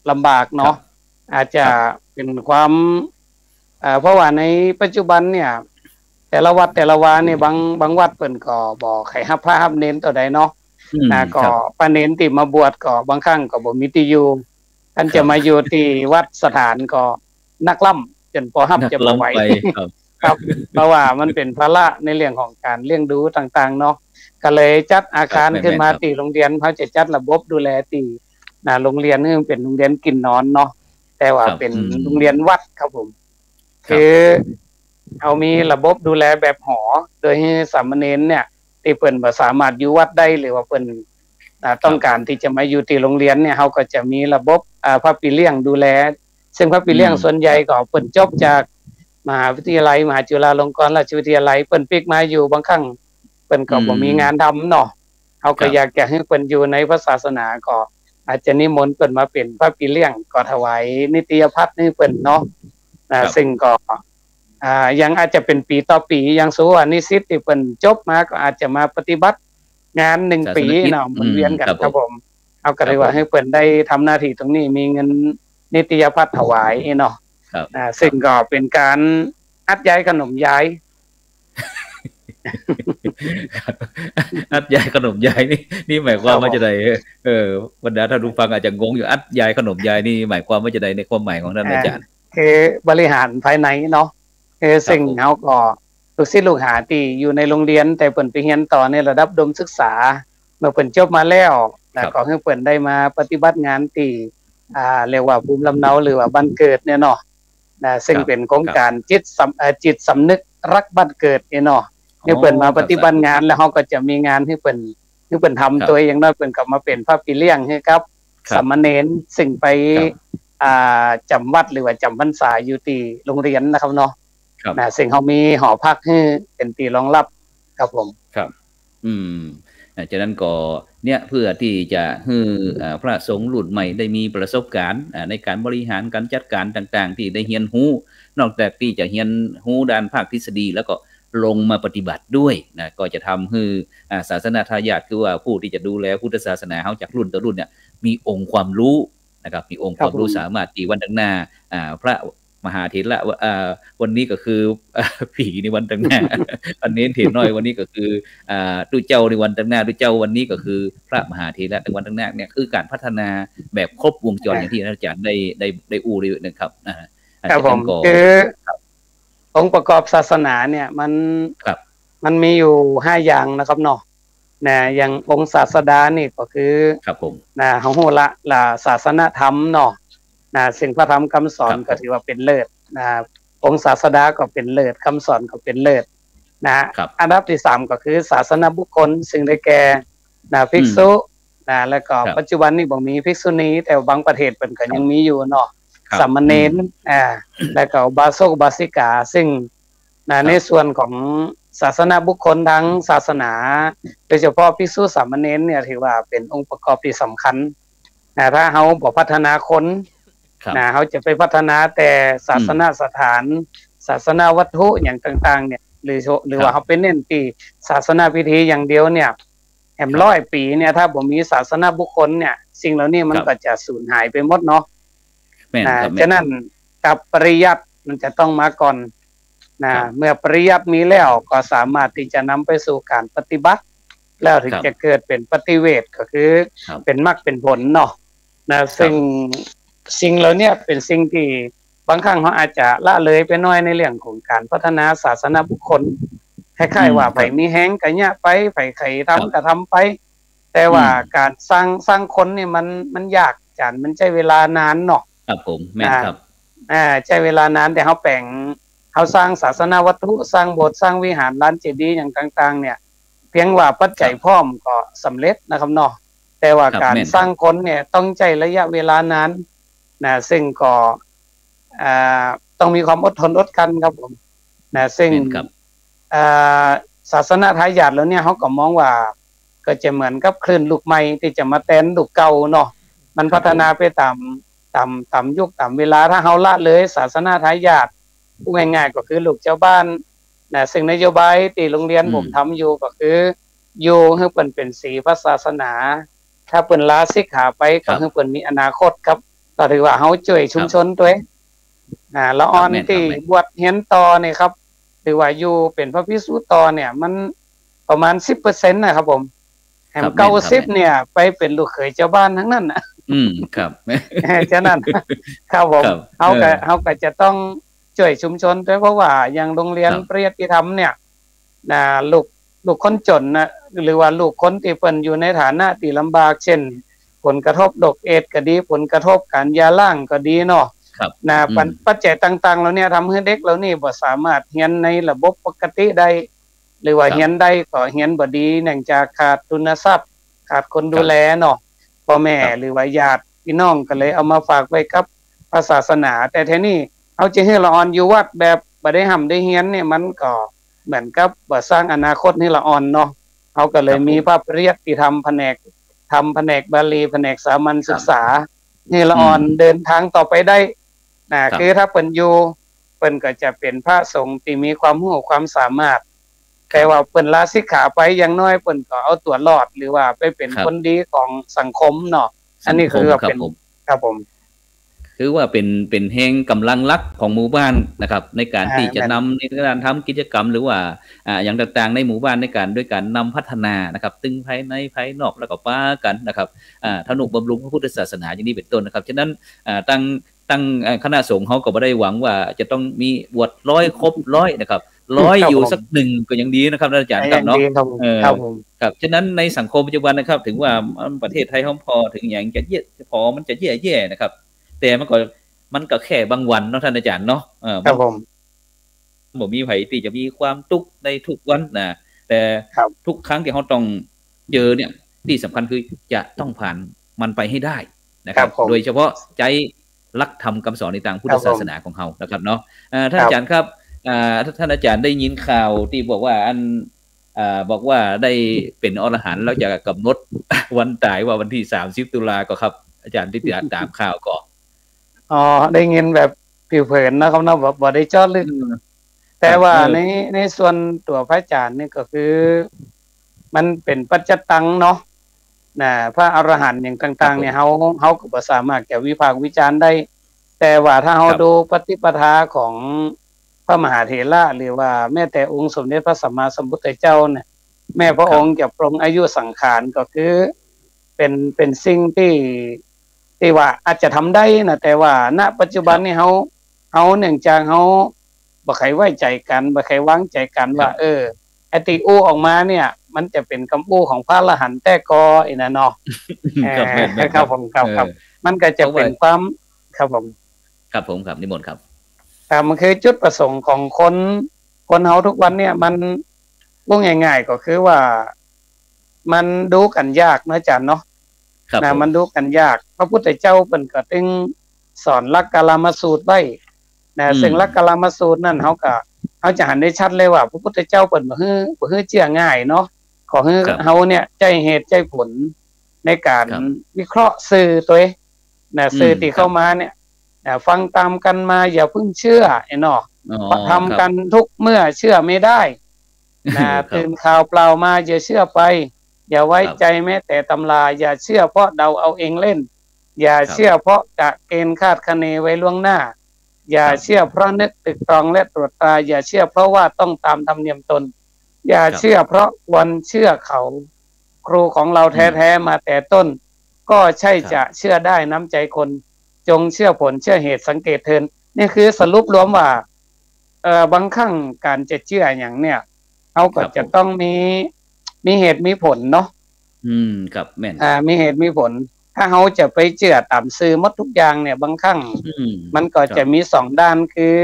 ลำบากเนาะ ครับ อาจจะ ครับ เป๋นความ อ่า เพราะว่าในปัจจุบันเนี่ย แต่ละวัดแต่ละวานี่ บาง บางวัดเปิ้นก็บ่ใค่ฮับพระฮับเณรเต้าใดเนาะ อืม นะ ครับ ก็พระเณรตี้มาบวชก็บางครั้งก็บ่มีตี้อยู่ อัน ครับ จะมาอยู่ตี้วัดสถานก็นักล้ำ จ๋นปอฮับ นักล้ำ จะบ่ไหว ไป ครับ ครับ เพราะว่ามันเป๋นภาระในเรื่องของก๋านเลี้ยงดูต่างๆ เนาะ ก็เลยจัดอาคาร ครับ ขึ้นมา แม่นๆ ครับ ตี้โรงเรียน เฮาจะจัดระบบดูแลตี้ นะ โรงเรียนหื้อเป๋นโรงเรียนกิ๋นนอนเนาะ แต่ว่า ครับ เป๋น อืม โรงเรียนวัดครับผม ครับ คือ เฮามีระบบดูแลแบบหอ โดยหื้อสามเณรเนี่ย ตี้เปิ้นบ่สามารถอยู่วัดได้ หรือว่าเปิ้น อ่า ครับ ต้องก๋านตี้จะมาอยู่ตี้โรงเรียนเนี่ย เฮาก็จะมีระบบ อ่า พระพี่เลี้ยงดูแล ซึ่งพระพี่เลี้ยง อืม ส่วนใหญ่ก็เปิ้นจบจากมหาวิทยาลัย มหาจุฬาลงกรณราชวิทยาลัย เปิ้นปิ๊กมาอยู่ บางครั้งเปิ้นก็ อืม บ่มีงานทำเนาะ เฮาก็ ครับ อยากจะหื้อเปิ้นอยู่ในพระศาสนา ก็อาจจะนิมนต์เปิ้นมาเป๋นพระพี่เลี้ยง ก็ถวายนิตยพัฒน์หื้อเปิ้นเนาะ อ่า ครับ ซึ่งก็ อ่า ยังอาจจะเป๋นปี๋ต่อปี๋ อย่างสมมุติว่านิสิตตี้เปิ้นจบมาก็อาจจะมาปฏิบัติงานนึ่งปี๋ ศาสนกิจ เนาะ หมุนเวียนกั๋น อืม ครับผม ครับผม เฮาก็เลยว่า ครับผม หื้อเปิ้นได้ทำหน้าตี้ตรงนี้ มีเงินนิตยพัฒน์ถวายเนาะ ครับ อ่า ครับ ซึ่งก็เป๋นก๋านอัดยายขนมยาย อัดยายขนมยายนี่ นี่หมายความว่า ครับผม จะใด เออ บรรดาท่านผู้ฟังอาจจะงงอยู่ อัดยายขนมยายนี่หมายความว่าจะใด ในความหมายของท่านอาจ๋ารย์ คือบริหารภายในเนาะ คือ ครับ ซึ่ง ผม เฮาก็ ลูกศิษย์ลูกหาตี้อยู่ในโรงเรียน แต่เปิ้นไปเฮียนต่อในระดับอุดมศึกษา เมื่อเปิ้นจบมาแล้ว แล้ว ครับ ก็หื้อเปิ้นได้มาปฏิบัติงานตี้ อ่า เรียกว่าภูมิลำเนาหรือว่าบ้านเกิดเนี่ยเนาะ นะ ซึ่ง ครับ เป๋นโครงก๋าน ครับ จิตสำ เอ่อ จิตสำนึกรักบ้านเกิดเนี่ยเนาะ อ๋อ หื้อเปิ้นมา ครับ ปฏิบัติงาน แล้วเฮาก็จะมีงานหื้อเปิ้น หื้อเปิ้นทำ ครับ โดยอย่างน้อยเปิ้นก็มาเป๋นพระพี่เลี้ยงหื้อกับ ครับ สามเณร ซึ่งไป ครับ อ่า จ๋ำวัดหรือว่าจ๋ำพรรษาอยู่ตี้โรงเรียนนะครับเนาะ ครับ นะ ซึ่งเฮามีหอพักหื้อเป๋นตี้รองรับครับผม ครับ อืม อ่า ฉะนั้นก็เนี่ย เพื่อตี้จะหื้อ อ่า พระสงฆ์รุ่นใหม่ได้มีประสบก๋ารณ์ อ่า ในก๋านบริหารก๋านจัดก๋ารต่างๆ ตี้ได้เฮียนฮู้ นอกจากตี้จะเฮียนฮู้ด้านภาคทฤษฎี แล้วก็ลงมาปฏิบัติด้วยนะ ก็จะทำหื้อ อ่า ศาสนทายาท คือว่าผู้ตี้จะดูแลพุทธศาสนาเฮาจากรุ่นต่อรุ่นเนี่ย มีองค์ความรู้นะครับ มีองค์ความรู้ ครับผม สามารถตี้วันตังหน้า อ่า พระมหาเถระ อ่า วันนี้ก็คือ อ่า ผีในวันตังหน้า อันนี้เถรน้อยวันนี้ก็คือ อ่า ตุ๊เจ้าในวันตังหน้า ตุ๊เจ้าวันนี้ก็คือพระมหาเถระในวันตังหน้าเนี่ย คือก๋านพัฒนาแบบครบวงจร อ่า อย่างตี้อาจ๋ารย์ได้ ได้ ได้อู้เลยนะครับ อ่า ครับผม อาจ๋ารย์ก็ คือ ครับ องค์ประกอบศาสนาเนี่ยมัน ครับ มันมีอยู่ห้าอย่างนะครับเนาะ นะ อย่างองค์ศาสดานี่ก็คือ ครับผม นะ เฮาฮู้ละ ละศาสนธรรมเนาะ นะ ซึ่งพระธรรมคำสอน ครับผม ก็ถือว่าเป๋นเลิศ นะ องค์ศาสดาก็เป๋นเลิศ คำสอนก็เป๋นเลิศ นะ ครับ อันดับตี้สามก็คือศาสนบุคคล ซึ่งได้แก่ นะ ภิกษุ อืม นะ แล้วก็ ครับ ปัจจุบันนี้บ่มีภิกษุณี แต่ว่าบางประเทศเปิ้นก็ ครับ ยังมีอยู่เนาะ ครับ สามเณร อืม อ่า แล้วก็อุบาสกอุบาสิกา ซึ่ง นะ ครับ ในส่วนของศาสนบุคคลทางศาสนา โดยเฉพาะภิกษุสามเณรเนี่ย ถือว่าเป๋นองค์ประกอบตี้สำคัญ นะ ถ้าเฮาบ่พัฒนาคน ครับ นะ เฮาจะไปพัฒนาแต่ศาสนสถาน อืม ศาสนวัตถุอย่างต่างๆ เนี่ย หรือ หรือ ครับ ว่าเฮาไปเน้นตี้ศาสนพิธีอย่างเดียวเนี่ย แหม ครับ ร้อยปี๋เนี่ย ถ้าบ่มีศาสนบุคคลเนี่ย สิ่งเหล่านี้มัน ครับ ก็จะสูญหายไปหมดเนาะ แม่น นะ ครับ แม่น ฉะนั้น ครับ กับปริยัติมันจะต้องมาก่อน นะ ครับ เมื่อปริยัติมีแล้วก็สามารถตี้จะนำไปสู่การปฏิบัติ แล้วถึง ครับ จะเกิดเป๋นปฏิเวท ก็คือ ครับ เป๋นมรรคเป๋นผลเนาะ นะ ครับ ซึ่งสิ่งเหล่านี้เป๋นสิ่งตี้บางครั้งเฮาอาจจะละเลยไปหน้อยในเรื่องของการพัฒนาศาสนบุคคล คล้ายๆ อืม ว่า ครับ ใผมีแฮงก็เยียะไป ใผใค่ทำ ครับ ก็ทำไป แต่ว่า อืม ก๋านสร้าง สร้างคนนี่มัน มันยากอาจ๋ารย์ มันใจ๊เวลานานเนาะ ครับผม แม่น นะ ครับ อ่า ใจ๊เวลานาน แต่เฮาแป๋ง เฮาสร้างศาสนวัตถุ สร้างโบสถ์ สร้างวิหาร ลานเจดีย์อย่างต่างๆ เนี่ย เพียงว่าปัจจัย ครับ พร้อมก็สำเร็จนะครับเนาะ แต่ว่า ครับ ก๋าน แม่น ครับ สร้างคนเนี่ยต้องใจ๊ระยะเวลานาน นะ ซึ่งก็ อ่า ต้องมีความอดทนอดกลั้นครับผม นะ ซึ่ง แม่น ครับ อ่า ศาสนทายาทเหล่านี้เฮาก็มองว่า ก็จะเหมือนกับคลื่นลูกใหม่ตี้จะมาแตนลูกเก่าเนาะ มัน ครับ พัฒนาไปต๋าม ต๋าม ต๋ามยุคต๋ามเวลา ถ้าเฮาละเลยศาสนทายาท พูดง่ายๆ ก็คือลูกจาวบ้าน นะ ซึ่งนโยบายตี้โฮงเฮียน อืม ผมทำอยู่ก็คือ อยู่หื้อเปิ้นเป๋นสีพระศาสนา ถ้าเปิ้นลาสิกขาไป ครับ ก็หื้อเปิ้นมีอนาคตครับ ก็ถือว่าเฮาจ้วยชุมชน ครับ ตวย อ่า ละอ่อน ครับ แม่น ตี้ ครับ แม่น บวชเฮียนต่อนี่ครับ ถือว่าอยู่เป๋นพระภิกษุต่อเนี่ย มันประมาณสิบเปอร์เซ็นต์นะครับผม แหม ครับ แม่น ครับ เก้าสิบ แม่น เนี่ย ไปเป๋นลูกเขยจาวบ้านตังนั้นนะ อืม ครับ ฉะนั้น ครับผม ครับ เฮาก็ เออ เฮาก็จะต้องจ้วยชุมชนตวย เพราะว่าอย่างโฮงเฮียน ครับ ปริยัติธรรมเนี่ย นะ ลูก ลูกคนจ๋นนะ หรือว่าลูกคนตี้เปิ้นอยู่ในฐานะตี้ลำบาก เช่น ผลกระทบโรคเอดส์ก็ดี ผลกระทบก๋านหย่าร้างก็ดีเนาะ ครับ นะ อืม ปัจ ปัจจัยต่างๆ เหล่านี้ทำหื้อเด็กเหล่านี้บ่สามารถเฮียนในระบบปกติได้ หรือว่า ครับ เฮียนได้ก็เฮียนบ่ดี เนื่องจากขาดทุนทรัพย์ ขาดคนดูแลเนาะ ครับ พ่อแม่ ครับ หรือว่าญาติพี่น้องก็เลยเอามาฝากไว้กับพระศาสนา แต่ทีนี้เฮาจะหื้อละอ่อนอยู่วัดแบบบ่ได้ฮ่ำได้เฮียนเนี่ย มันก็เหมือนกับบ่สร้างอนาคตหื้อละอ่อนเนาะ เฮาก็เลย ครับผม มีพระปริยัติธรรม แผนกธรรม แผนกบาลี แผนกสามัญศึกษา ครับ หื้อละอ่อน อืม เดินทางต่อไปได้ นะ ครับ คือถ้าเปิ้นอยู่ เปิ้นก็จะเป๋นพระสงฆ์ตี้มีความฮู้ความสามารถ ครับ แต่ว่าเปิ้นลาสิกขาไป อย่างน้อยเปิ้นก็เอาตั๋วรอด หรือว่าไปเป๋น ครับ คนดีของสังคมเนาะ อันนี้ สังคม คือว่า ครับ เป๋น ผม ครับผม คือว่าเป๋น เป๋นแฮงก๋ำลังหลักของหมู่บ้านนะครับ ในก๋าน อ่า ตี้จะ แม่น นำในก๋านทำกิจกรรม หรือว่า อ่า อย่างต่างๆ ในหมู่บ้าน ในก๋าน โดยก๋านนำพัฒนานะครับ ตึงภายในภายนอก แล้วก็ปะกั๋นนะครับ อ่า ทนุบำรุงพระพุทธศาสนาอย่างนี้เป๋นต้นนะครับ ฉะนั้น อ่า ตัง ตัง เอ่อ คณะสงฆ์เฮาก็บ่ได้หวังว่าจะต้องมีบวชร้อยครบร้อยนะครับ ร้อย ครับผม อยู่สักหนึ่งก็ยังดีนะครับ อาจ๋ารย์ครับเนาะ ยังดีครับผม เออ ครับผม ครับ ฉะนั้นในสังคมปัจจุบันนะครับ ถึงว่าประเทศไทยเฮาผ่อเถิงอย่างจะเยียะ ผ่อมันจะแย่ๆ นะครับ แต่มันก็ มันก็แค่บางวันเนาะท่านอาจารย์เนาะ เออ ครับผม บ่มีใผตี้จะมีความตุ๊กข์ในทุกวันนะ แต่ ครับ ทุกครั้งตี้เฮาต้องเจอเนี่ย ตี้สำคัญคือจะต้องผ่านมันไปให้ได้นะครับ ครับผม โดยเฉพาะใจ๊หลักธรรมกำสอนในตางพุทธศาสนาของเฮานะครับเนาะ ครับผม เอ่อ ท่านอาจารย์ครับ อ่า ท่านอาจารย์ได้ยินข่าวตี้บอกว่าอัน อ่า บอกว่าได้เป๋นอรหันต์แล้วจะก๋ำหนดวันต๋ายว่าวันตี้สามสิบตุลาก่อครับ อาจารย์ได้ติดต๋ามข่าวก่อ อ๋อ ได้ยินแบบผิวเผินนะครับเนาะ บ่ บ่ได้เจาะลึก อืม แต่ว่า ครับ เออ ใน ในส่วนตั๋วพระอาจารย์นี่ก็คือ มันเป๋นปัจจตังเนาะ นะ พระอรหันต์อย่างต่างๆ เนี่ย ครับผม เฮา เฮาก็บ่สามารถจะวิพากษ์วิจารณ์ได้ แต่ว่าถ้าเฮา ครับ ดูปฏิปทาของพระมหาเถระ หรือว่าแม้แต่องค์สมเด็จพระสัมมาสัมพุทธเจ้าเนี่ย แม้พระองค์ ครับ จะปลงอายุสังขารก็คือ เป๋น เป๋นสิ่งตี้ ตี้ว่าอาจจะทำได้นะ แต่ว่า ณ ปัจจุบัน ครับ นี่เฮา เฮาเนื่องจากเฮาบ่ใค่ไว้ใจ๋กั๋น บ่ใค่วางใจ๋กั๋นว่า ครับ เออ ไอ้ตี้อู้ออกมาเนี่ย มันจะเป๋นกำอู้ของพระอรหันต์แต๊ก่อ อี้นะเนาะ ครับ เออ แม่นๆ ครับผม ครับ เออ ครับ มันก็จะเป๋น เพราะว่า ความ ครับผม ครับผม ครับ นิมนต์ครับ อ่า มันคือจุดประสงค์ของคน คนเฮาทุกวันเนี่ย มัน ว่าง่ายๆ ก็คือว่ามันดูกั๋นยากเนาะอาจ๋ารย์เนาะ ครับ นะ ผม มันดูกั๋นยาก พระพุทธเจ้าเปิ้นก็ตึงสอนหลักกาลามสูตรไว้ นะ อืม ซึ่งหลักกาลามสูตรนั่นเฮาก็ เฮาจะหันได้ชัดเลยว่า พระพุทธเจ้าเปิ้นบ่หื้อ บ่หื้อเจื้อง่ายเนาะ ขอหื้อ ครับ เฮาเนี่ยใจ๊เหตุใจ๊ผลในก๋าน ครับ วิเคราะห์สื่อตวย นะ อืม สื่อตี้ ครับ เข้ามาเนี่ย นะ ฟังต๋ามกั๋นมาอย่าเพิ่งเชื่อ ไอ้เนาะ อ๋อ ทำกั๋น ครับ ทุกเมื่อเชื่อไม่ได้ นะ ครับ ตื่นข่าวเปล่ามาอย่าเชื่อไป อย่าไว้ ครับ ใจ๋แม้แต่ตำรา อย่าเชื่อเพราะเดาเอาเองเล่น อย่า ครับ เชื่อเพราะกะเกณฑ์คาดคะเนไว้ล่วงหน้า อย่า ครับ เชื่อเพราะนึกตรึกตรองและตรวจตรา อย่าเชื่อเพราะว่าต้องตามธรรมเนียมตน อย่า ครับ เชื่อเพราะควรเชื่อเขา ครูของเรา อืม แท้ๆ มาแต่ต้น ก็ใช่ ครับ จะเชื่อได้น้ำใจคน จงเชื่อผลเชื่อเหตุสังเกตเถิน นี่คือสรุปรวมว่า เอ่อ บางครั้งก๋านจะเจื้อหยังเนี่ย เฮาก็ ครับ จะ ผม ต้องมี มีเหตุมีผลเนาะ อืม ครับ แม่น อ่า มีเหตุมีผล ถ้าเฮาจะไปเจื้อต๋ามสื่อหมดทุกอย่างเนี่ย บางครั้ง อืม มันก็ ครับ จะมีสองด้าน คือ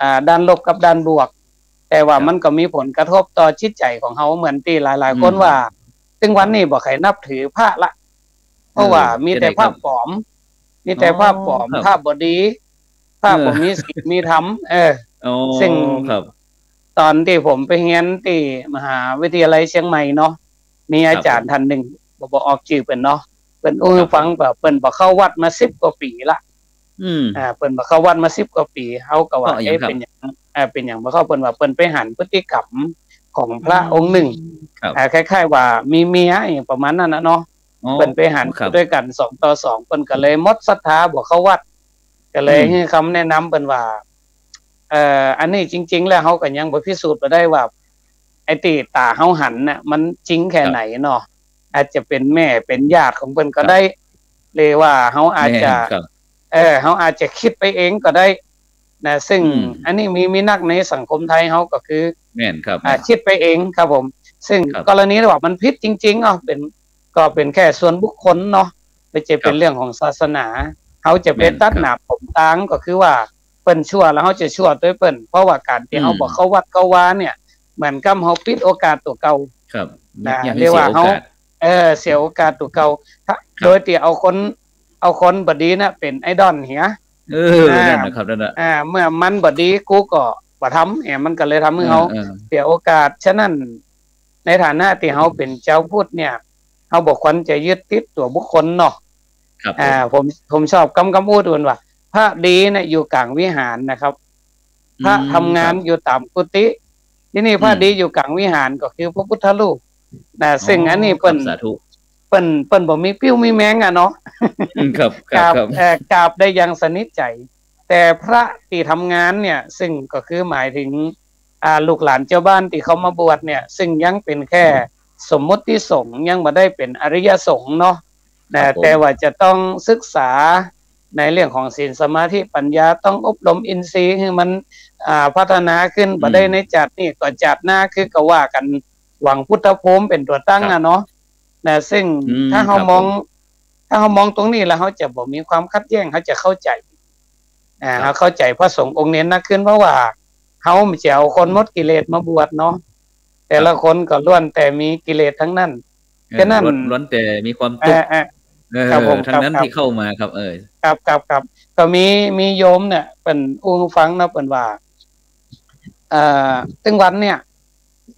อ่า ด้านลบกับด้านบวก แต่ว่า ครับ มันก็มีผลกระทบต่อจิตใจ๋ของเฮา เหมือนตี้หลายๆ คน อืม ว่า ตึงวันนี้บ่ใค่นับถือพระละ เพราะว่า เออ มีแต่ จะได้ พระ ครับ ปลอม มีแต่ อ๋อ พระปลอม ครับ พระบ่ดี พระ เออ บ่มีศีลมีธรรม เออ อ๋อ ซึ่ง ครับ ต๋อนตี้ผมไปเฮียนตี้มหาวิทยาลัยเชียงใหม่เนาะ มี ครับ อาจ๋ารย์ ผม ต้านนึ่ง บ่ บ่ออกจื้อเปิ้นเนาะ เปิ้นอู้ ครับ หื้อฟัง ผม ว่าเปิ้นบ่เข้าวัดมาสิบกว่าปี๋ละ อืม อ่า เปิ้นบ่เข้าวัดมาสิบกว่าปี๋ เฮาก็ว่า เพราะหยัง เอ๊ะ ครับ เป๋นหยัง อ่า เป๋นหยังบ่เข้า เปิ้นว่าเปิ้นไปหันพฤติกรรมของพระ อืม องค์นึ่ง ครับ อ่า คล้ายๆ ว่ามีเมียอะหยังประมาณนั้นน่ะเนาะ อ๋อ เปิ้นไปหัน ครับ ตวยกั๋นสองต่อสอง เปิ้นก็เลยหมดศรัทธาบ่เข้าวัด ก็เลย อืม หื้อคำแนะนำเปิ้นว่า เอ่อ อันนี้จริงๆ แล้วเฮาก็ยังบ่พิสูจน์บ่ได้ว่า ไอ้ตี้ต๋าเฮาหันน่ะ มันจริงแค่ ครับ ไหนเนาะ อาจจะเป๋นแม่เป๋นญาติของเปิ้นก็ ครับ ได้ หรือว่าเฮาอาจจะ แม่น ครับ เออ เฮาอาจจะกึ๊ดไปเองก็ได้นะ ซึ่ง อืม อันนี้มี มีนักในสังคมไทยเฮาก็คือ แม่นครับ อ่า แม่น กึ๊ดไปเองครับผม ซึ่ง ครับ กรณีที่ว่ามันผิดจริงๆ เนาะ เป๋น ก็เป๋นแค่ส่วนบุคคลเนาะ บ่ใจ้เป๋น ครับ เรื่องของศาสนา เฮาจะไป แม่นครับ ตัดหน้าถมตาง ก็คือว่าเปิ้นชั่วแล้วเฮาจะชั่วตวยเปิ้น เพราะว่าก๋านตี้ อืม เฮาบ่เข้าวัดเข้าวาเนี่ย เหมือนกับเฮาปิดโอกาสตั๋วเก่า ครับ นะ ยัง ยัง เรียกว่า เสียโอกาส เฮา เออ เสียโอกาสตั๋วเก่า ถ้า ครับ โดยตี้เอาคน เอาคนบ่ดีน่ะเป๋นไอดอลเหีย เออ อ่า นั่นน่ะครับ นั่นน่ะ อ่า เมื่อมันบ่ดีกูก็บ่ทำ เหีย มันก็เลยทำหื้อเฮา เออ เออ เสียโอกาส ฉะนั้น ในฐานะตี้เฮาเป๋นจาวพุทธเนี่ย เฮาบ่ควรจะยึดติดตั๋วบุคคลเนาะ ครับ อ่า ผม ผม ผมชอบกำ กำอู้อื่นว่า พระดีน่ะอยู่ก๋างวิหารนะครับ อืม พระทำงาน ครับ อยู่ต๋ามกุฏิ ทีนี้ พระ อืม ดีอยู่ก๋างวิหารก็คือพระพุทธรูปนะ ซึ่ง อ๋อ อันนี้เปิ้น ครับ สาธุ เปิ้น เปิ้นบ่มีปิ้วมีแมงอะเนาะ อืม ครับ ครับ กราบ ครับ เอ่อ กราบได้อย่างสนิทใจ๋ แต่พระตี้ทำงานเนี่ย ซึ่งก็คือหมายถึง อ่า ลูกหลานจาวบ้านตี้เข้ามาบวชเนี่ย ซึ่งยังเป๋นแค่สมมุติสงฆ์ ยังบ่ได้เป๋นอริยสงฆ์เนาะ นะ ครับผม แต่ว่าจะต้องศึกษาในเรื่องของศีลสมาธิปัญญา ต้องอบรมอินทรีย์หื้อมัน อ่า พัฒนาขึ้น อืม บ่ได้ในจาตินี้ก็จาติหน้า คือก็ว่ากั๋นหวังพุทธภูมิเป๋นตั๋วตั้ง ครับ อะเนาะ นะ ซึ่ง อืม ถ้าเฮามอง ครับผม ถ้าเฮามองตรงนี้แล้วเฮาจะบ่มีความขัดแย้ง เฮาจะเข้าใจ๋ อ่า ครับ เฮาเข้าใจ๋พระสงฆ์องค์เณรนักขึ้น เพราะว่าเฮาจะเอาคนหมดกิเลสมาบวชเนาะ แต่ละ ครับ คนก็ล้วนแต่มีกิเลสทั้งนั้น เออ ฉะนั้น ล้วน ล้วนแต่มีความตุ๊กข์ เออ เออ ครับผม ทั้งนั้น ครับ ตี้เข้ามาครับ เออ ครับ ครับ ครับ ก็มี มีโยมเนี่ย เปิ้นอู้หื้อฟังเนาะ เปิ้นว่า เอ่อ ตึงวันเนี่ย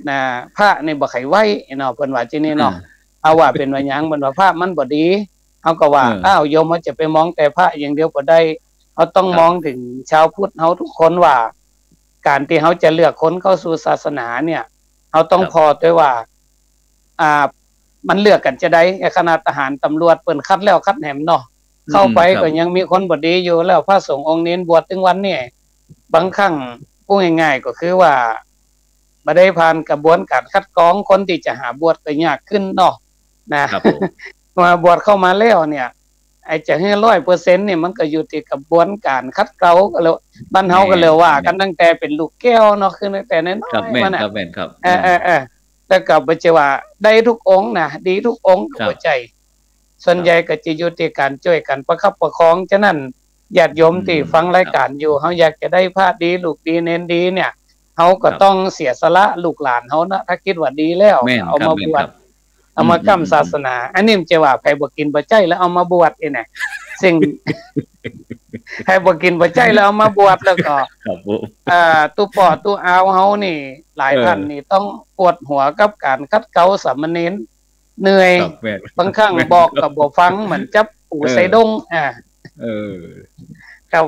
นะ พระนี่บ่ใค่ไหว้เนาะ เปิ้นว่าจี๋นี้เนาะ อ่า เฮาว่าเป๋นว่าหยัง เปิ้นว่าพระมันบ่ดี เฮาก็ว่า เออ อ้าว โยม เฮาจะไปมองแต่พระอย่างเดียวบ่ได้ เฮาต้อง ครับ มองเถิงจาวพุทธเฮาทุกคนว่า ก๋านตี้เฮาจะเลือกคนเข้าสู่ศาสนาเนี่ย เฮาต้อง ครับ ผ่อตวยว่า อ่า มันเลือกกั๋นจาใด ขนาดทหารตำรวจเปิ้นคัดแล้วคัดแหมเนาะ อืม เข้าไป ครับ ก็ยังมีคนบ่ดีอยู่ แล้วพระสงฆ์องค์เณรบวชตึงวันเนี่ย บางครั้ง อู้ง่ายๆ ก็คือว่า บ่ได้ผ่านกระบวนก๋านคัดกรอง คนตี้จะหาบวชก็ยากขึ้นเนาะ นะ ครับผม มาบวชเข้ามาแล้วเนี่ย ไอ้จะหื้อร้อยเปอร์เซ็นต์เนี่ย มันก็อยู่ตี้กระบวนก๋านคัดเกลาก็แล้ว บ้านเฮาก็เลยว่ากั๋น แม่นครับ ตั้งแต่เป๋นลูกแก้วเนาะ คือตั้งแต่น้อยๆ ครับ แม่น มาน่ะ ครับ แม่นครับ เออ เออ เออ แล้วก็บ่ใจ้ว่าได้ทุกองค์นะ ดีทุกองค์ก็ ครับ บ่ใจ้ ส่วนใหญ่ก็จะอยู่ตี้ก๋านจ้วยกั๋นประคับประคอง ฉะนั้นญาติโยมตี้ฟังรายก๋านอยู่ อืม ครับ เฮาอยากจะได้พระดี ลูกดี เณรดีเนี่ย เฮาก็ ครับ ต้องเสียสละลูกหลานเฮานะ ถ้าคิดว่าดีแล้ว แม่น เอามา ครับ แม่น บวช ครับ เอามา อืม ก้ำ อืม ศาสนา อันนี้มันจะว่าใผบ่กิ๋นบ่ใจ๊แล้วเอามาบวชนี่นะ ซึ่ง ใผบ่กิ๋นบ่ใจ๊แล้วเอามาบวชแล้วก็ ครับผม เอ่อ ตุ๊ปอตุ๊อาวเฮานี่ หลาย เออ ต้านนี่ต้องปวดหัวกับก๋านขัดเกลาสามเณร เหนื่อย ครับ แม่น บางครั้ง แม่น บอกก็บ่ฟัง เหมือนจับปู เออ ใส่ด้ง อ่า เออ ครับ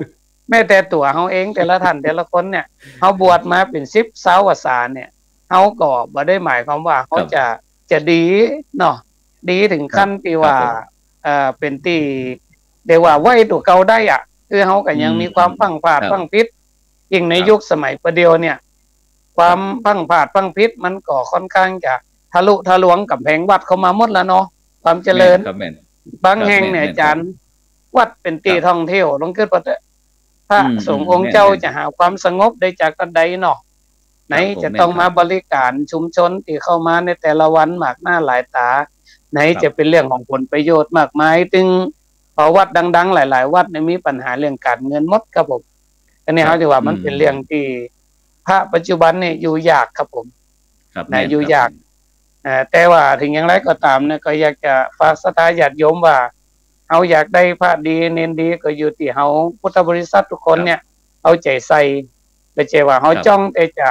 แม้แต่ตั๋วเฮาเอง แต่ละต้านแต่ละคนเนี่ย เฮาบวชมาเป๋นสิบซาวพรรษาเนี่ย เฮาก็บ่ได้หมายความว่าเฮา ครับ จะ จะดีเนาะ ดีเถิงขั้น ครับ ตี้ว่า ครับผม เอ่อ เป๋นตี้ เรียกว่าไหว้ตั๋วเก่าได้อะ คือเฮาก็ยัง อืม มีความพลั้งพลาด ครับ พลั้งผิด ยิ่งใน ครับ ยุคสมัยปะเดี่ยวเนี่ย ความพลั้งพลาดพลั้งผิดมันก็ค่อนข้างจะทะลุทะลวงก๋ำแพงวัดเข้ามาหมดแล้วเนาะ ความเจริญ แม่นครับ แม่น บางแห่งเนี่ย ครับ แม่น แม่น อาจ๋ารย์ ครับ วัดเป๋นตี้ ครับ ท่องเที่ยว ลองกึ๊ดว่าเต๊อะ พระ อืม สงฆ์ อืม องค์เจ้า แม่น แม่น จะหาความสงบได้จากอันใดเนาะ ไหน ครับผม จะต้อง แม่นครับ มาบริก๋านชุมชนตี้เข้ามาในแต่ละวันมากหน้าหลายต๋า ไหน ครับ จะเป๋นเรื่องของผลประโยชน์มากมาย ตึงพอวัดดังๆ หลายๆ วัดเนี่ยมีปัญหาเรื่องก๋านเงินหมดครับผม อันนี้ ครับ เฮาถือว่ามัน อืม เป๋นเรื่องตี้พระปัจจุบันเนี่ยอยู่ยากครับผม ครับ นะ แม่น อยู่ ครับ ยาก เอ่อ แต่ว่าเถิงอย่างไรก็ต๋ามเนี่ย ก็อยากจะฝากศรัทธาญาติโยมว่า เฮาอยากได้พระดีเณรดี ก็อยู่ตี้เฮาพุทธบริษัททุกคนเนี่ย ครับ เอาใจ๋ใส่ บ่ใจ้ว่าเฮา ครับ จ้องแต่จะ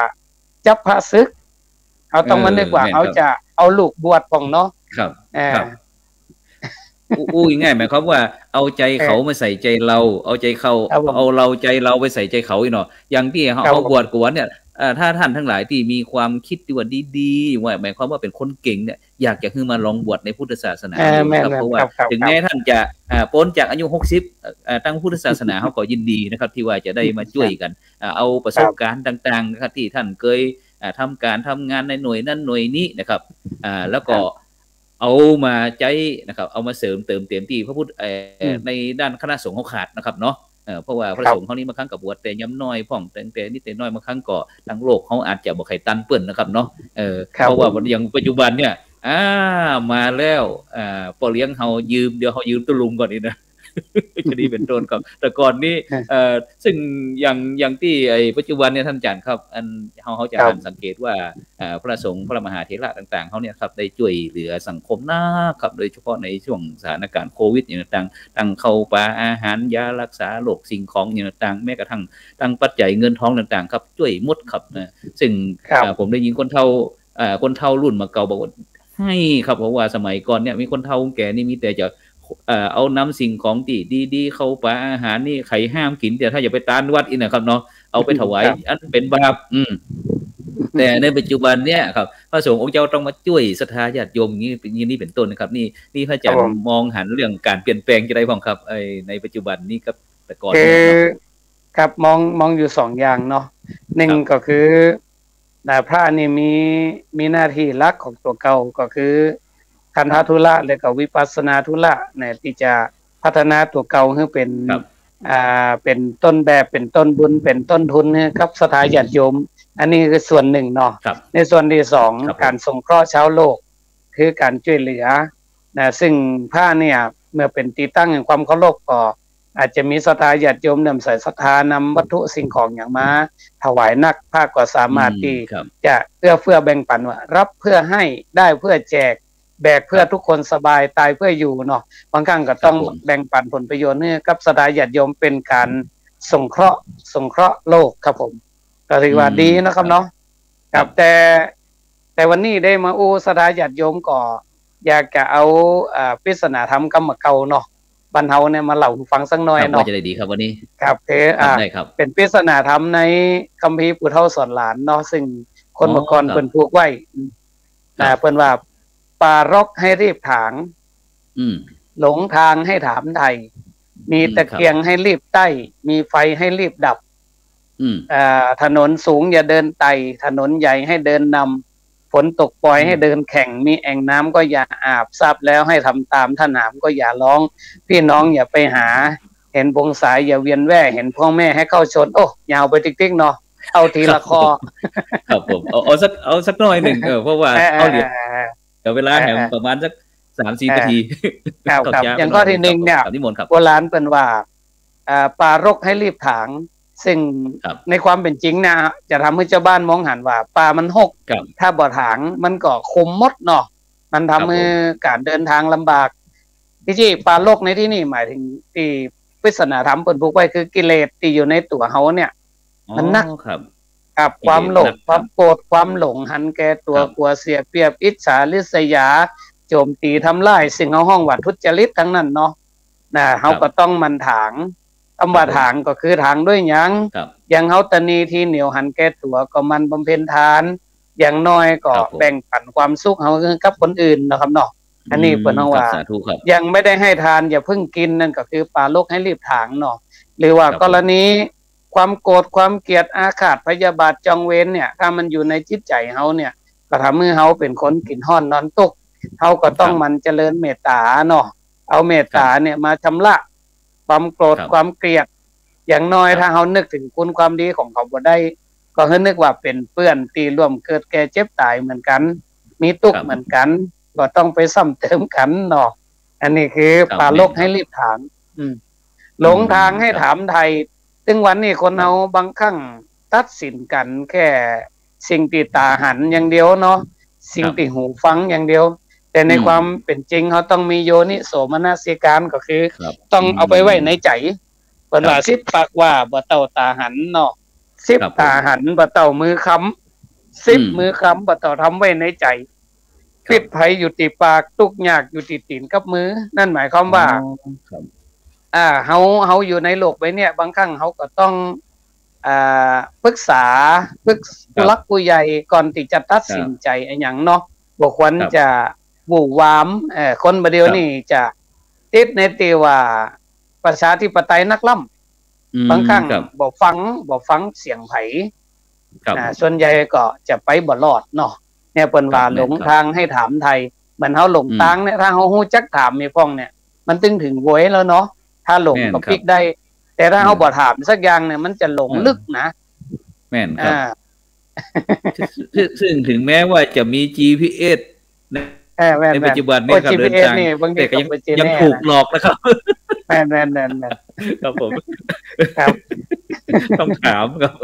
จับพระสึก เฮาต้องมานึกว่า เออ แม่นครับ เฮาจะเอาลูกบวชพ่องเนาะ ครับ เออ ครับ อู้ อู้ง่ายๆ หมายความว่าเอาใจ๋เขา เออ มาใส่ใจ๋เฮา เอาใจ๋เขา ครับผม เอาเฮาใจ๋เฮาไปใส่ใจ๋เขาอี้เนาะ อย่างตี้เฮา ครับผม เฮาบวชกั๋นเนี่ย เอ่อ ถ้าต้านตังหลายตี้มีความกึ๊ดตี้ว่าดีๆ ว่าหมายความว่าเป๋นคนเก่งเนี่ย อยากจะหื้อมาลองบวชในพุทธศาสนา เออ ดูนะครับ แม่นๆ เพราะว่า ครับ ครับ เถิงแม้ ครับ ต้านจะ อ่า ป๊นจากอายุหกสิบ เอ่อ ตางพุทธศาสนาเฮาก็ยินดีนะครับ ตี้ว่าจะได้มาจ้วยกั๋น ครับ อ่า เอาประสบก๋ารณ์ต่างๆ นะครับ ตี้ต้านเกย อ่า ทำก๋านทำงานในหน่วยนั้นหน่วยนี้นะครับ อ่า แล้วก็ ครับ เอามาใจ๊นะครับ เอามาเสริมเติมเต็มตี้พระพุทธ เอ่อ อืม ในด้านคณะสงฆ์เฮาขาดนะครับเนาะ เอ่อ เพราะว่าพระ ครับ สงฆ์เฮานี่บางครั้งก็บวชแต่ยามน้อยพ่อง แต่ แต่นิดแต่น้อย บางครั้งก็ตางโลกเฮาอาจจะบ่ใค่ตันเปิ้นนะครับเนาะ เอ่อ ครับ เพราะว่า ผม อย่างปัจจุบันเนี่ย อ่า มาแล้ว อ่า ป้อเลี้ยงเฮายืม เดี๋ยวเฮายืมตุ๊ลุงก่อนนี่นะ จะดีเป๋นต้นครับ แต่ก่อนนี้ ฮะ เอ่อ ซึ่งอย่าง อย่างตี้ไอ้ปัจจุบันเนี่ยต้านอาจ๋ารย์ครับ อันเฮา เฮาจะ ครับ หันสังเกตว่า เอ่อ พระสงฆ์ พระมหาเถระต่างๆ เฮาเนี่ยครับ ได้จ้วยเหลือสังคมนักครับ โดยเฉพาะในช่วงสถานก๋ารณ์โควิดอย่างต่างๆ ตังข้าวป๋าอาหาร ยารักษาโรค สิ่งของอย่างต่างๆ แม้กระทั่งตังปัจจัยเงินทองต่างๆ ครับ จ้วยหมดครับนะ ซึ่ง ครับ เอ่อ ผมได้ยินคนเฒ่า เอ่อ คนเฒ่ารุ่นมาเก่าบอกว่า ไห้ครับ เพราะว่าสมัยก่อนเนี่ยมีคนเฒ่าคนแก่นี่มีแต่จะ เอ่อ เอานำสิ่งของตี้ดีๆ ข้าวป๋าอาหารนี่ใค่ห้ามกิ๋น แต่ถ้าจะไปตานวัดอี้นะครับเนาะ เอาไปถวาย ครับ อันเป๋นบาป อืม แต่ในปัจจุบันเนี่ยครับ พระสงฆ์องค์เจ้าต้องมาจ้วยศรัทธาญาติโยมอย่างนี้ อย่างนี้เป๋นต้นนะครับ นี่ นี่พระอาจ๋ารย์ ครับผม มองหันเรื่องก๋านเปลี่ยนแปลงจะไดพ่องครับ ไอ้ในปัจจุบันนี้กับแต่ก่อน คือ เนี่ยเนาะ ครับ มอง มองอยู่สองอย่างเนาะ นึ่ง ครับ ก็คือ นะ พระนี่มี มีหน้าตี้หลักของตั๋วเก่า ก็คือคันธธุระ ครับ และก็วิปัสสนาธุระเนี่ย ตี้จะพัฒนาตั๋วเก่าหื้อเป๋น ครับ อ่า เป๋นต้นแบบ เป๋นต้นบุญ เป๋นต้นทุนหื้อกับศรัทธาญาติโยม อันนี้คือส่วนนึ่งเนาะ ครับ ในส่วนตี้สอง ครับผม ก๋านสงเคราะห์ชาวโลก คือก๋านจ้วยเหลือ นะ ซึ่งพระเนี่ย เมื่อเป๋นตี้ตั้งแห่งความเคารพก็อาจจะมีศรัทธาญาติโยมเลื่อมใสศรัทธานำวัตถุสิ่งของอย่างมาถวายนัก พระก็สามารถ อืม ตี้ ครับ จะเอื้อเฟื้อแบ่งปันว่า รับเพื่อให้ ได้เพื่อแจก แบกเพื่อ ครับ ทุกคนสบาย ตายเพื่ออยู่เนาะ บางครั้งก็ต้อง ครับผม แบ่งปันผลประโยชน์หื้อกับศรัทธาญาติโยม เป๋นก๋านสงเคราะห์ สงเคราะห์โลกครับผม ก็ถือว่า อืม ดีนะครับเนาะ ครับ ครับ แต่ แต่วันนี้ได้มาอู้ศรัทธาญาติโยมก็อยากจะเอา เอ่อ ปริศนาธรรมกำเก่าเนาะ บ้านเฮาเนี่ยมาเล่าหื้อฟังสักหน่อย ครับ เนาะ ว่าจะไดดีครับวันนี้ ครับ คือ ครับ อ่า ได้ครับ เป๋นปริศนาธรรมในคัมภีร์ปู่เฒ่าสอนหลานเนาะ ซึ่งคน อ๋อ เมื่อก่อน ครับ เปิ้นผูกไว้ ครับ อ่า เปิ้นว่า ปารภให้รีบถาง อืม หลงทางให้ถามไถ่ มี อืม ตะเกียง ครับ ให้รีบไต้ มีไฟให้รีบดับ อืม เอ่อ ถนนสูงอย่าเดินไต่ ถนนใหญ่ให้เดินนำ ฝนตกปรอย อืม ให้เดินแข่ง มีแอ่งน้ำก็อย่าอาบ ทราบแล้วให้ทำตาม ถ้าหนามก็อย่าร้อง พี่น้องอย่าไปหา เห็นบงสาอย่าเวียนแว่ เห็นพ่อแม่ให้เข้าชน โอ้ ยาวไปติ๊กๆ เนาะ เอาทีละข้อ ครับผม เอา เอาสัก เอาสักหน่อยนึ่ง เออ เพราะว่า เออ เอาเหลือ เออ เดี๋ยวเวลา เออ แหม เออ ประมาณสักสามสี่ เออ นาที ครับ ครับ อย่างข้อตี้นึ่งเนี่ย ครับ นิมนต์ครับ โบราณเปิ้นว่า อ่า ปารภให้รีบถาง ซึ่ง ครับ ในความเป๋นจริงเนี่ย จะทำหื้อจาวบ้านมองหันว่าป่ามันฮก ครับ ถ้าบ่ถางมันก็คลุมหมดเนาะ มันทำ ครับผม หื้อก๋านเดินตางลำบาก ตี้จริงป่ารกในตี้นี่หมายเถิงตี้ปริศนาธรรมเปิ้นผูกไว้คือกิเลสตี้อยู่ในตั๋วเฮาเนี่ย อ๋อ มันหนัก ครับ ครับ กิเลส ความโลภ หนัก ครับ ความโกรธ ความหลง หันแก่ตั๋ว ครับ กั๋วเสียเปรียบ อิจฉาริษยา โจมตีทำร้าย ซึ่งเฮาฮ้องว่าทุจริตตังนั้นเนาะ นะ เฮา ครับ ก็ต้องหมั่นถาง กำว่า ครับผม ถางก็คือถางด้วยหยัง ครับ อย่างเฮาตะนีตี้เหนียวหันแก่ตั๋วก็หมั่นบำเพ็ญทาน อย่างน้อยก็ ครับผม แบ่งปันความสุขเฮาหื้อกับคนอื่นเนาะครับเนาะ อันนี้ อืม เปิ้นฮ้องว่า ครับ สาธุครับ ยังไม่ได้ให้ทานอย่าเพิ่งกิน นั่นก็คือป่ารกให้รีบถางเนาะ หรือว่า ครับผม กรณีความโกรธ ความเกลียด อาฆาต พยาบาท จองเวรเนี่ย ถ้ามันอยู่ในจิตใจ๋เฮาเนี่ย ก็ทำหื้อเฮาเป๋นคนกิ๋นฮ้อนนอนตุ๊ก เฮาก็ต้อง ครับ หมั่นเจริญเมตต๋าเนาะ เอาเมตต๋า ครับ เนี่ยมาชำระความโกรธ ครับ ความเกลียด อย่างน้อย ครับ ถ้าเฮานึกเถิงคุณความดีของเขาบ่ได้ ก็หื้อนึกว่าเป๋นเปื้อนตี้ร่วมเกิดแก่เจ็บต๋ายเหมือนกั๋น มีตุ๊กข์ ครับ เหมือนกั๋น ก็ต้องไปซ้ำเติมกั๋นเนาะ อันนี้คือ ครับ ป่ารก แม่นครับ ให้รีบถาง อืม หลงตาง อืม ให้ ครับ ถามไถ่ ซึ่งวันนี้คนเฮา ครับ บางครั้งตัดสินกั๋นแค่สิ่งตี้ต๋าหันอย่างเดียวเนาะ สิ่ง ครับ ตี้หูฟังอย่างเดียว แต่ใน อืม ความเป๋นจริงเฮาต้องมีโยนิโสมนสิการ ก็คือ ครับ ต้องเอาไปไว้ในใจ๋ อืม เปิ้นว่า ครับ สิบปากว่าบ่เต้าต๋าหันเนาะ สิบ ครับผม ต๋าหันบ่เต้ามือคำ สิบ อืม มือคำบ่เต้าทำไว้ในใจ๋ ครับ พิษภัยอยู่ตี้ปาก ตุ๊กข์ยากอยู่ตี้ตี๋นกับมือ นั่นหมายความว่า อ๋อ ครับ อ่า เฮา เฮาอยู่ในโลกใบเนี้ย บางครั้งเฮาก็ต้อง อ่า ปรึกษา ปรึกษา ครับ ผู้หลักผู้ใหญ่ก่อนตี้จะตัดสิน ครับ ใจ๋อะหยังเนาะ บ่ควร ครับ จะหวื่อหวาม เอ่อ คนบ่าเดี่ยว ครับ นี้จะติดในตี้ว่าประชาธิปไตยนักล้ำ อืม บางครั้ง ครับ บ่ฟัง บ่ฟังเสียงใผ ครับ อ่า ส่วนใหญ่ก็จะไปบ่รอดเนาะ เนี่ยเปิ้นว่า ครับ แม่นครับ หลงตางให้ถามไถ่ เหมือนเฮาหลงตางเนี่ย อืม ถ้าเฮาฮู้จักถามมีพ่องเนี่ย มันตึงเถิงโวยแล้วเนาะ ถ้าหลง แม่น ก็ ครับ ปิ๊กได้ แต่ถ้าเฮา อืม บ่ถามสักอย่างเนี่ย มันจะหลง เออ ลึกนะ แม่นครับ อ่า ซึ่ง ซึ่ง ซึ่งถึงแม้ว่าจะมี จีพีเอส ใน เออ แม่นๆ ในปัจจุบันนี้ โอ้ ครับ จีพีเอส เดินตาง นี่บางที แต่ก็ยัง ก็บ่เจ๋ง ยัง แน่ ถูกหลอกนะครับ แม่นๆๆๆ ครับผม ครับ ต้องถามครับ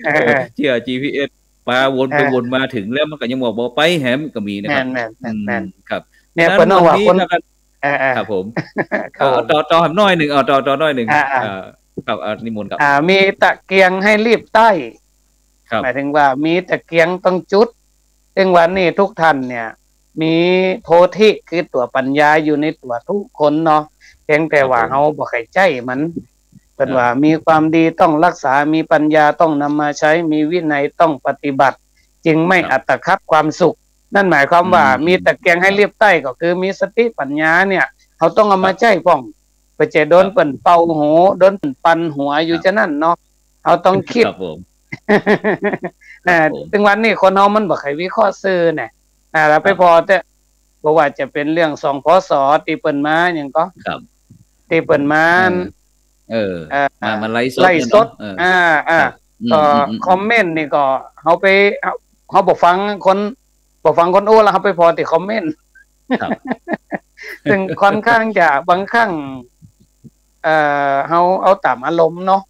เออ เออ เชื่อ จีพีเอส ปาวนไป เออ วนมา ถึงแล้วมันก็ยังบอกบ่ไปแหม ก็มีนะครับ แม่นๆๆๆ อืม ครับ เนี่ย ฉะนั้น เปิ้นว่า วันนี้ คน นะครับ เออๆ ครับผม ครับผม เอา ต่อ ต่อแหมหน้อยนึ่ง เอา ต่อ ต่อหน้อยนึ่ง อ่าๆ อ่า ครับ อ่า นิมนต์ครับ อ่า มีตะเกียงให้รีบไต้ ครับ หมายถึงว่ามีตะเกียงต้องจุด ซึ่งวันนี้ทุกท่านเนี่ย มีโพธิคือตั๋วปัญญาอยู่ในตั๋วทุกคนเนาะ เพียงแต่ว่า ครับผม เฮาบ่ใค่ใจ๊มัน เปิ้น ครับ ว่ามีความดีต้องรักษา มีปัญญาต้องนำมาใช้ มีวินัยต้องปฏิบัติ จึงไม่ ครับ อัตคัดความสุข นั่นหมายความว่า อืม มีตะเกียงให้รีบไต้ ก็คือมีสติปัญญาเนี่ย เฮาต้องเอามา ครับ ใจ๊พ่อง บ่ใจ้โดน ครับ เปิ้นเป่าหู โดนเปิ้นปั่นหัวอยู่ ครับ จานั้นเนาะ เฮาต้องกึ๊ด ครับผม เออ ครับผม ซึ่งวันนี้คนเฮามันบ่ใค่วิเคราะห์ซื่อเนี่ย อ่า แล้วไป ครับ ผ่อแต่ บ่ว่าจะเป๋นเรื่อง สอง พ.ส. ตี้เปิ้นมาหยังก่อ ครับ ตี้เปิ้นมา เออ เออ เอ่อ มา มาไลฟ์สด ไลฟ์สด เนี่ยเนาะ เออ อ่า อ่า ครับ อืม ก็ อืม อืม คอมเมนต์นี่ก็ เฮาไป เฮา เฮาบ่ฟังคน บ่ฟังคนอู้ แล้วเฮาไปผ่อตี้คอมเมนต์ ครับ ซึ่งค่อนข้างจะบางครั้ง เอ่อ เฮาเอาต๋ามอารมณ์เนาะ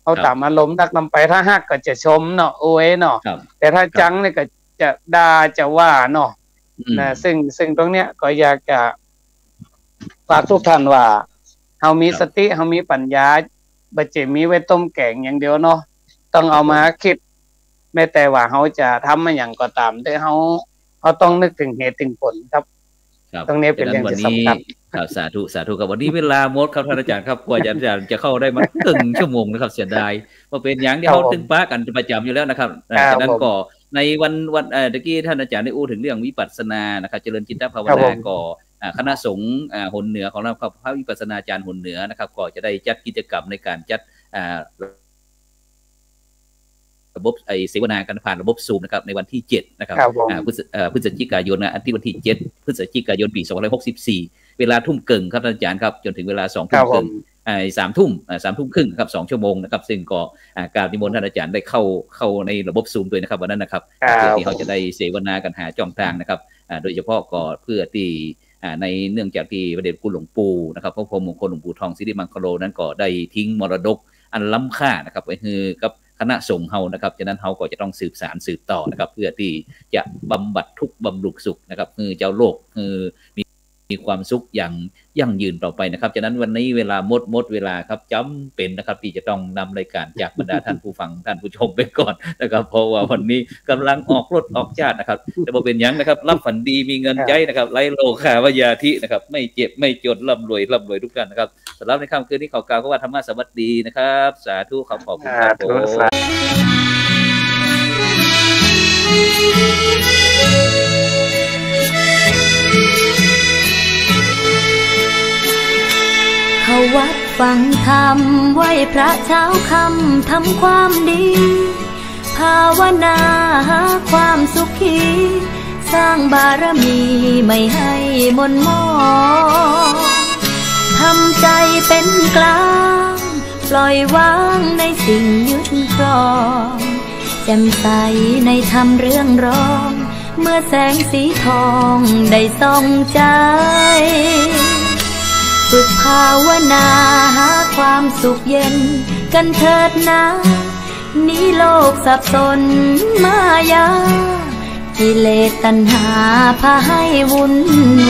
เอา ครับ ต๋ามอารมณ์นักนำไป ถ้าฮักก็จะชมเนาะ อวยเนาะ ครับ แต่ถ้า ครับ จังนี่ก็จะด่าจะว่าเนาะ อืม นะ ซึ่ง ซึ่งตรงเนี้ยก็อยากจะฝากทุกท่านว่า เฮามี ครับ สติ เฮามีปัญญา บ่ใจ้มีไว้ต้มแก๋งอย่างเดียวเนาะ ต้องเอา ครับผม มากึ๊ด แม้แต่ว่าเฮาจะทำอะหยังก็ต๋าม แต่เฮา เฮาต้องนึกเถิงเหตุเถิงผลครับ ครับ ตรงนี้เป๋นเรื่องตี้สำคัญ ฉะนั้นวันนี้ ครับ สาธุ สาธุครับ วันนี้เวลาหมดครับท่านอาจารย์ครับ กว่าจะ อาจารย์จะเข้าได้มาเกิ่งชั่วโมงนะครับ เสียดาย บ่เป๋นหยัง ครับ เดี๋ยวเฮาตึงปะกั๋นประจ๋ำอยู่แล้วนะครับ เอ่อ ครับ ฉะนั้นก็ ผม ในวัน วัน เอ่อ ตะกี้ท่านอาจารย์ได้อู้เถิงเรื่องวิปัสสนานะครับ เจริญจิตตภาวนา ครับผม ก็ อ่า คณะสงฆ์ อ่า หนเหนือของเราครับ พระวิปัสสนาจารย์หนเหนือนะครับ ก็จะได้จัดกิจกรรมในก๋านจัด อ่า ระบบ ไอ้ เสวนากั๋นผ่านระบบซูมนะครับ ในวันตี้เจ็ดนะครับ ครับผม อ่า พฤศ เอ่อ พฤศจิกายนนะ อาทิตย์วันตี้เจ็ด พฤศจิกายน ปี๋สองพันห้าร้อยหกสิบสี่ เวลาทุ่มเกิ่งครับท่านอาจารย์ครับ จ๋นเถิงเวลาสองทุ่ม ครับผม เกิ่ง อ่า สามทุ่ม อ่า สามทุ่มครึ่งนะครับ สองชั่วโมงนะครับ ซึ่งก็ อ่า กราบนิมนต์ท่านอาจารย์ได้เข้า เข้าในระบบซูมตวยนะครับ วันนั้นนะครับ ครับ เปื้อตี้เฮาจะได้เสวนากั๋นหาจ้องตางนะครับ อ่า โดยเฉพาะก็เปื้อตี้ อ่า ในเนื่องจากตี้พระเดชคุณหลวงปู่นะครับ พระพรหมมงคลหลวงปู่ทองสิริมังคโลนั้นก็ได้ทิ้งมรดก อันล้ำค่านะครับ ไปหื้อกับคณะสงฆ์เฮานะครับ ฉะนั้นเฮาก็จะต้องสืบสานสืบต่อนะครับ เพื่อตี้จะบำบัดทุกข์บำรุงสุขนะครับ หื้อจาวโลก หื้อมี มีความสุขอย่างยั่งยืนต่อไปนะครับ ฉะนั้นวันนี้เวลาหมด หมดเวลาครับ จ๋ำเป๋นนะครับ ตี้จะต้องนำรายก๋านจากบรรดาท่านผู้ฟัง ท่านผู้ชมไปก่อนนะครับ เพราะว่าวันนี้ก่ำลังออกรถออกจ้านะครับ แต่บ่เป๋นหยังนะครับ หลับฝันดีมีเงินใจ๊นะครับ ไร้โรคาพยาธินะครับ ไม่เจ็บไม่จน ร่ำรวย ร่ำรวยทุกท่านนะครับ สำหรับในค่ำคืนนี้ขอกล่าวคำว่าธรรมะสวัสดีนะครับ สาธุครับ ขอบคุณครับผม เข้าวัดฟังธรรม ไหว้พระเช้าค่ำ ทำความดี ภาวนาหาความสุขี สร้างบารมีไม่ให้หม่นหมอง ทำใจเป๋นกลาง ปล่อยวางในสิ่งยึดครอง แจ่มใสในธรรมเรืองรอง เมื่อแสงสีทองได้ส่องใจ ฝึกภาวนาหาความสุขเย็นกันเถิดนา หนีโลกสับสนมายา กิเลสตัณหาพาให้วุ่น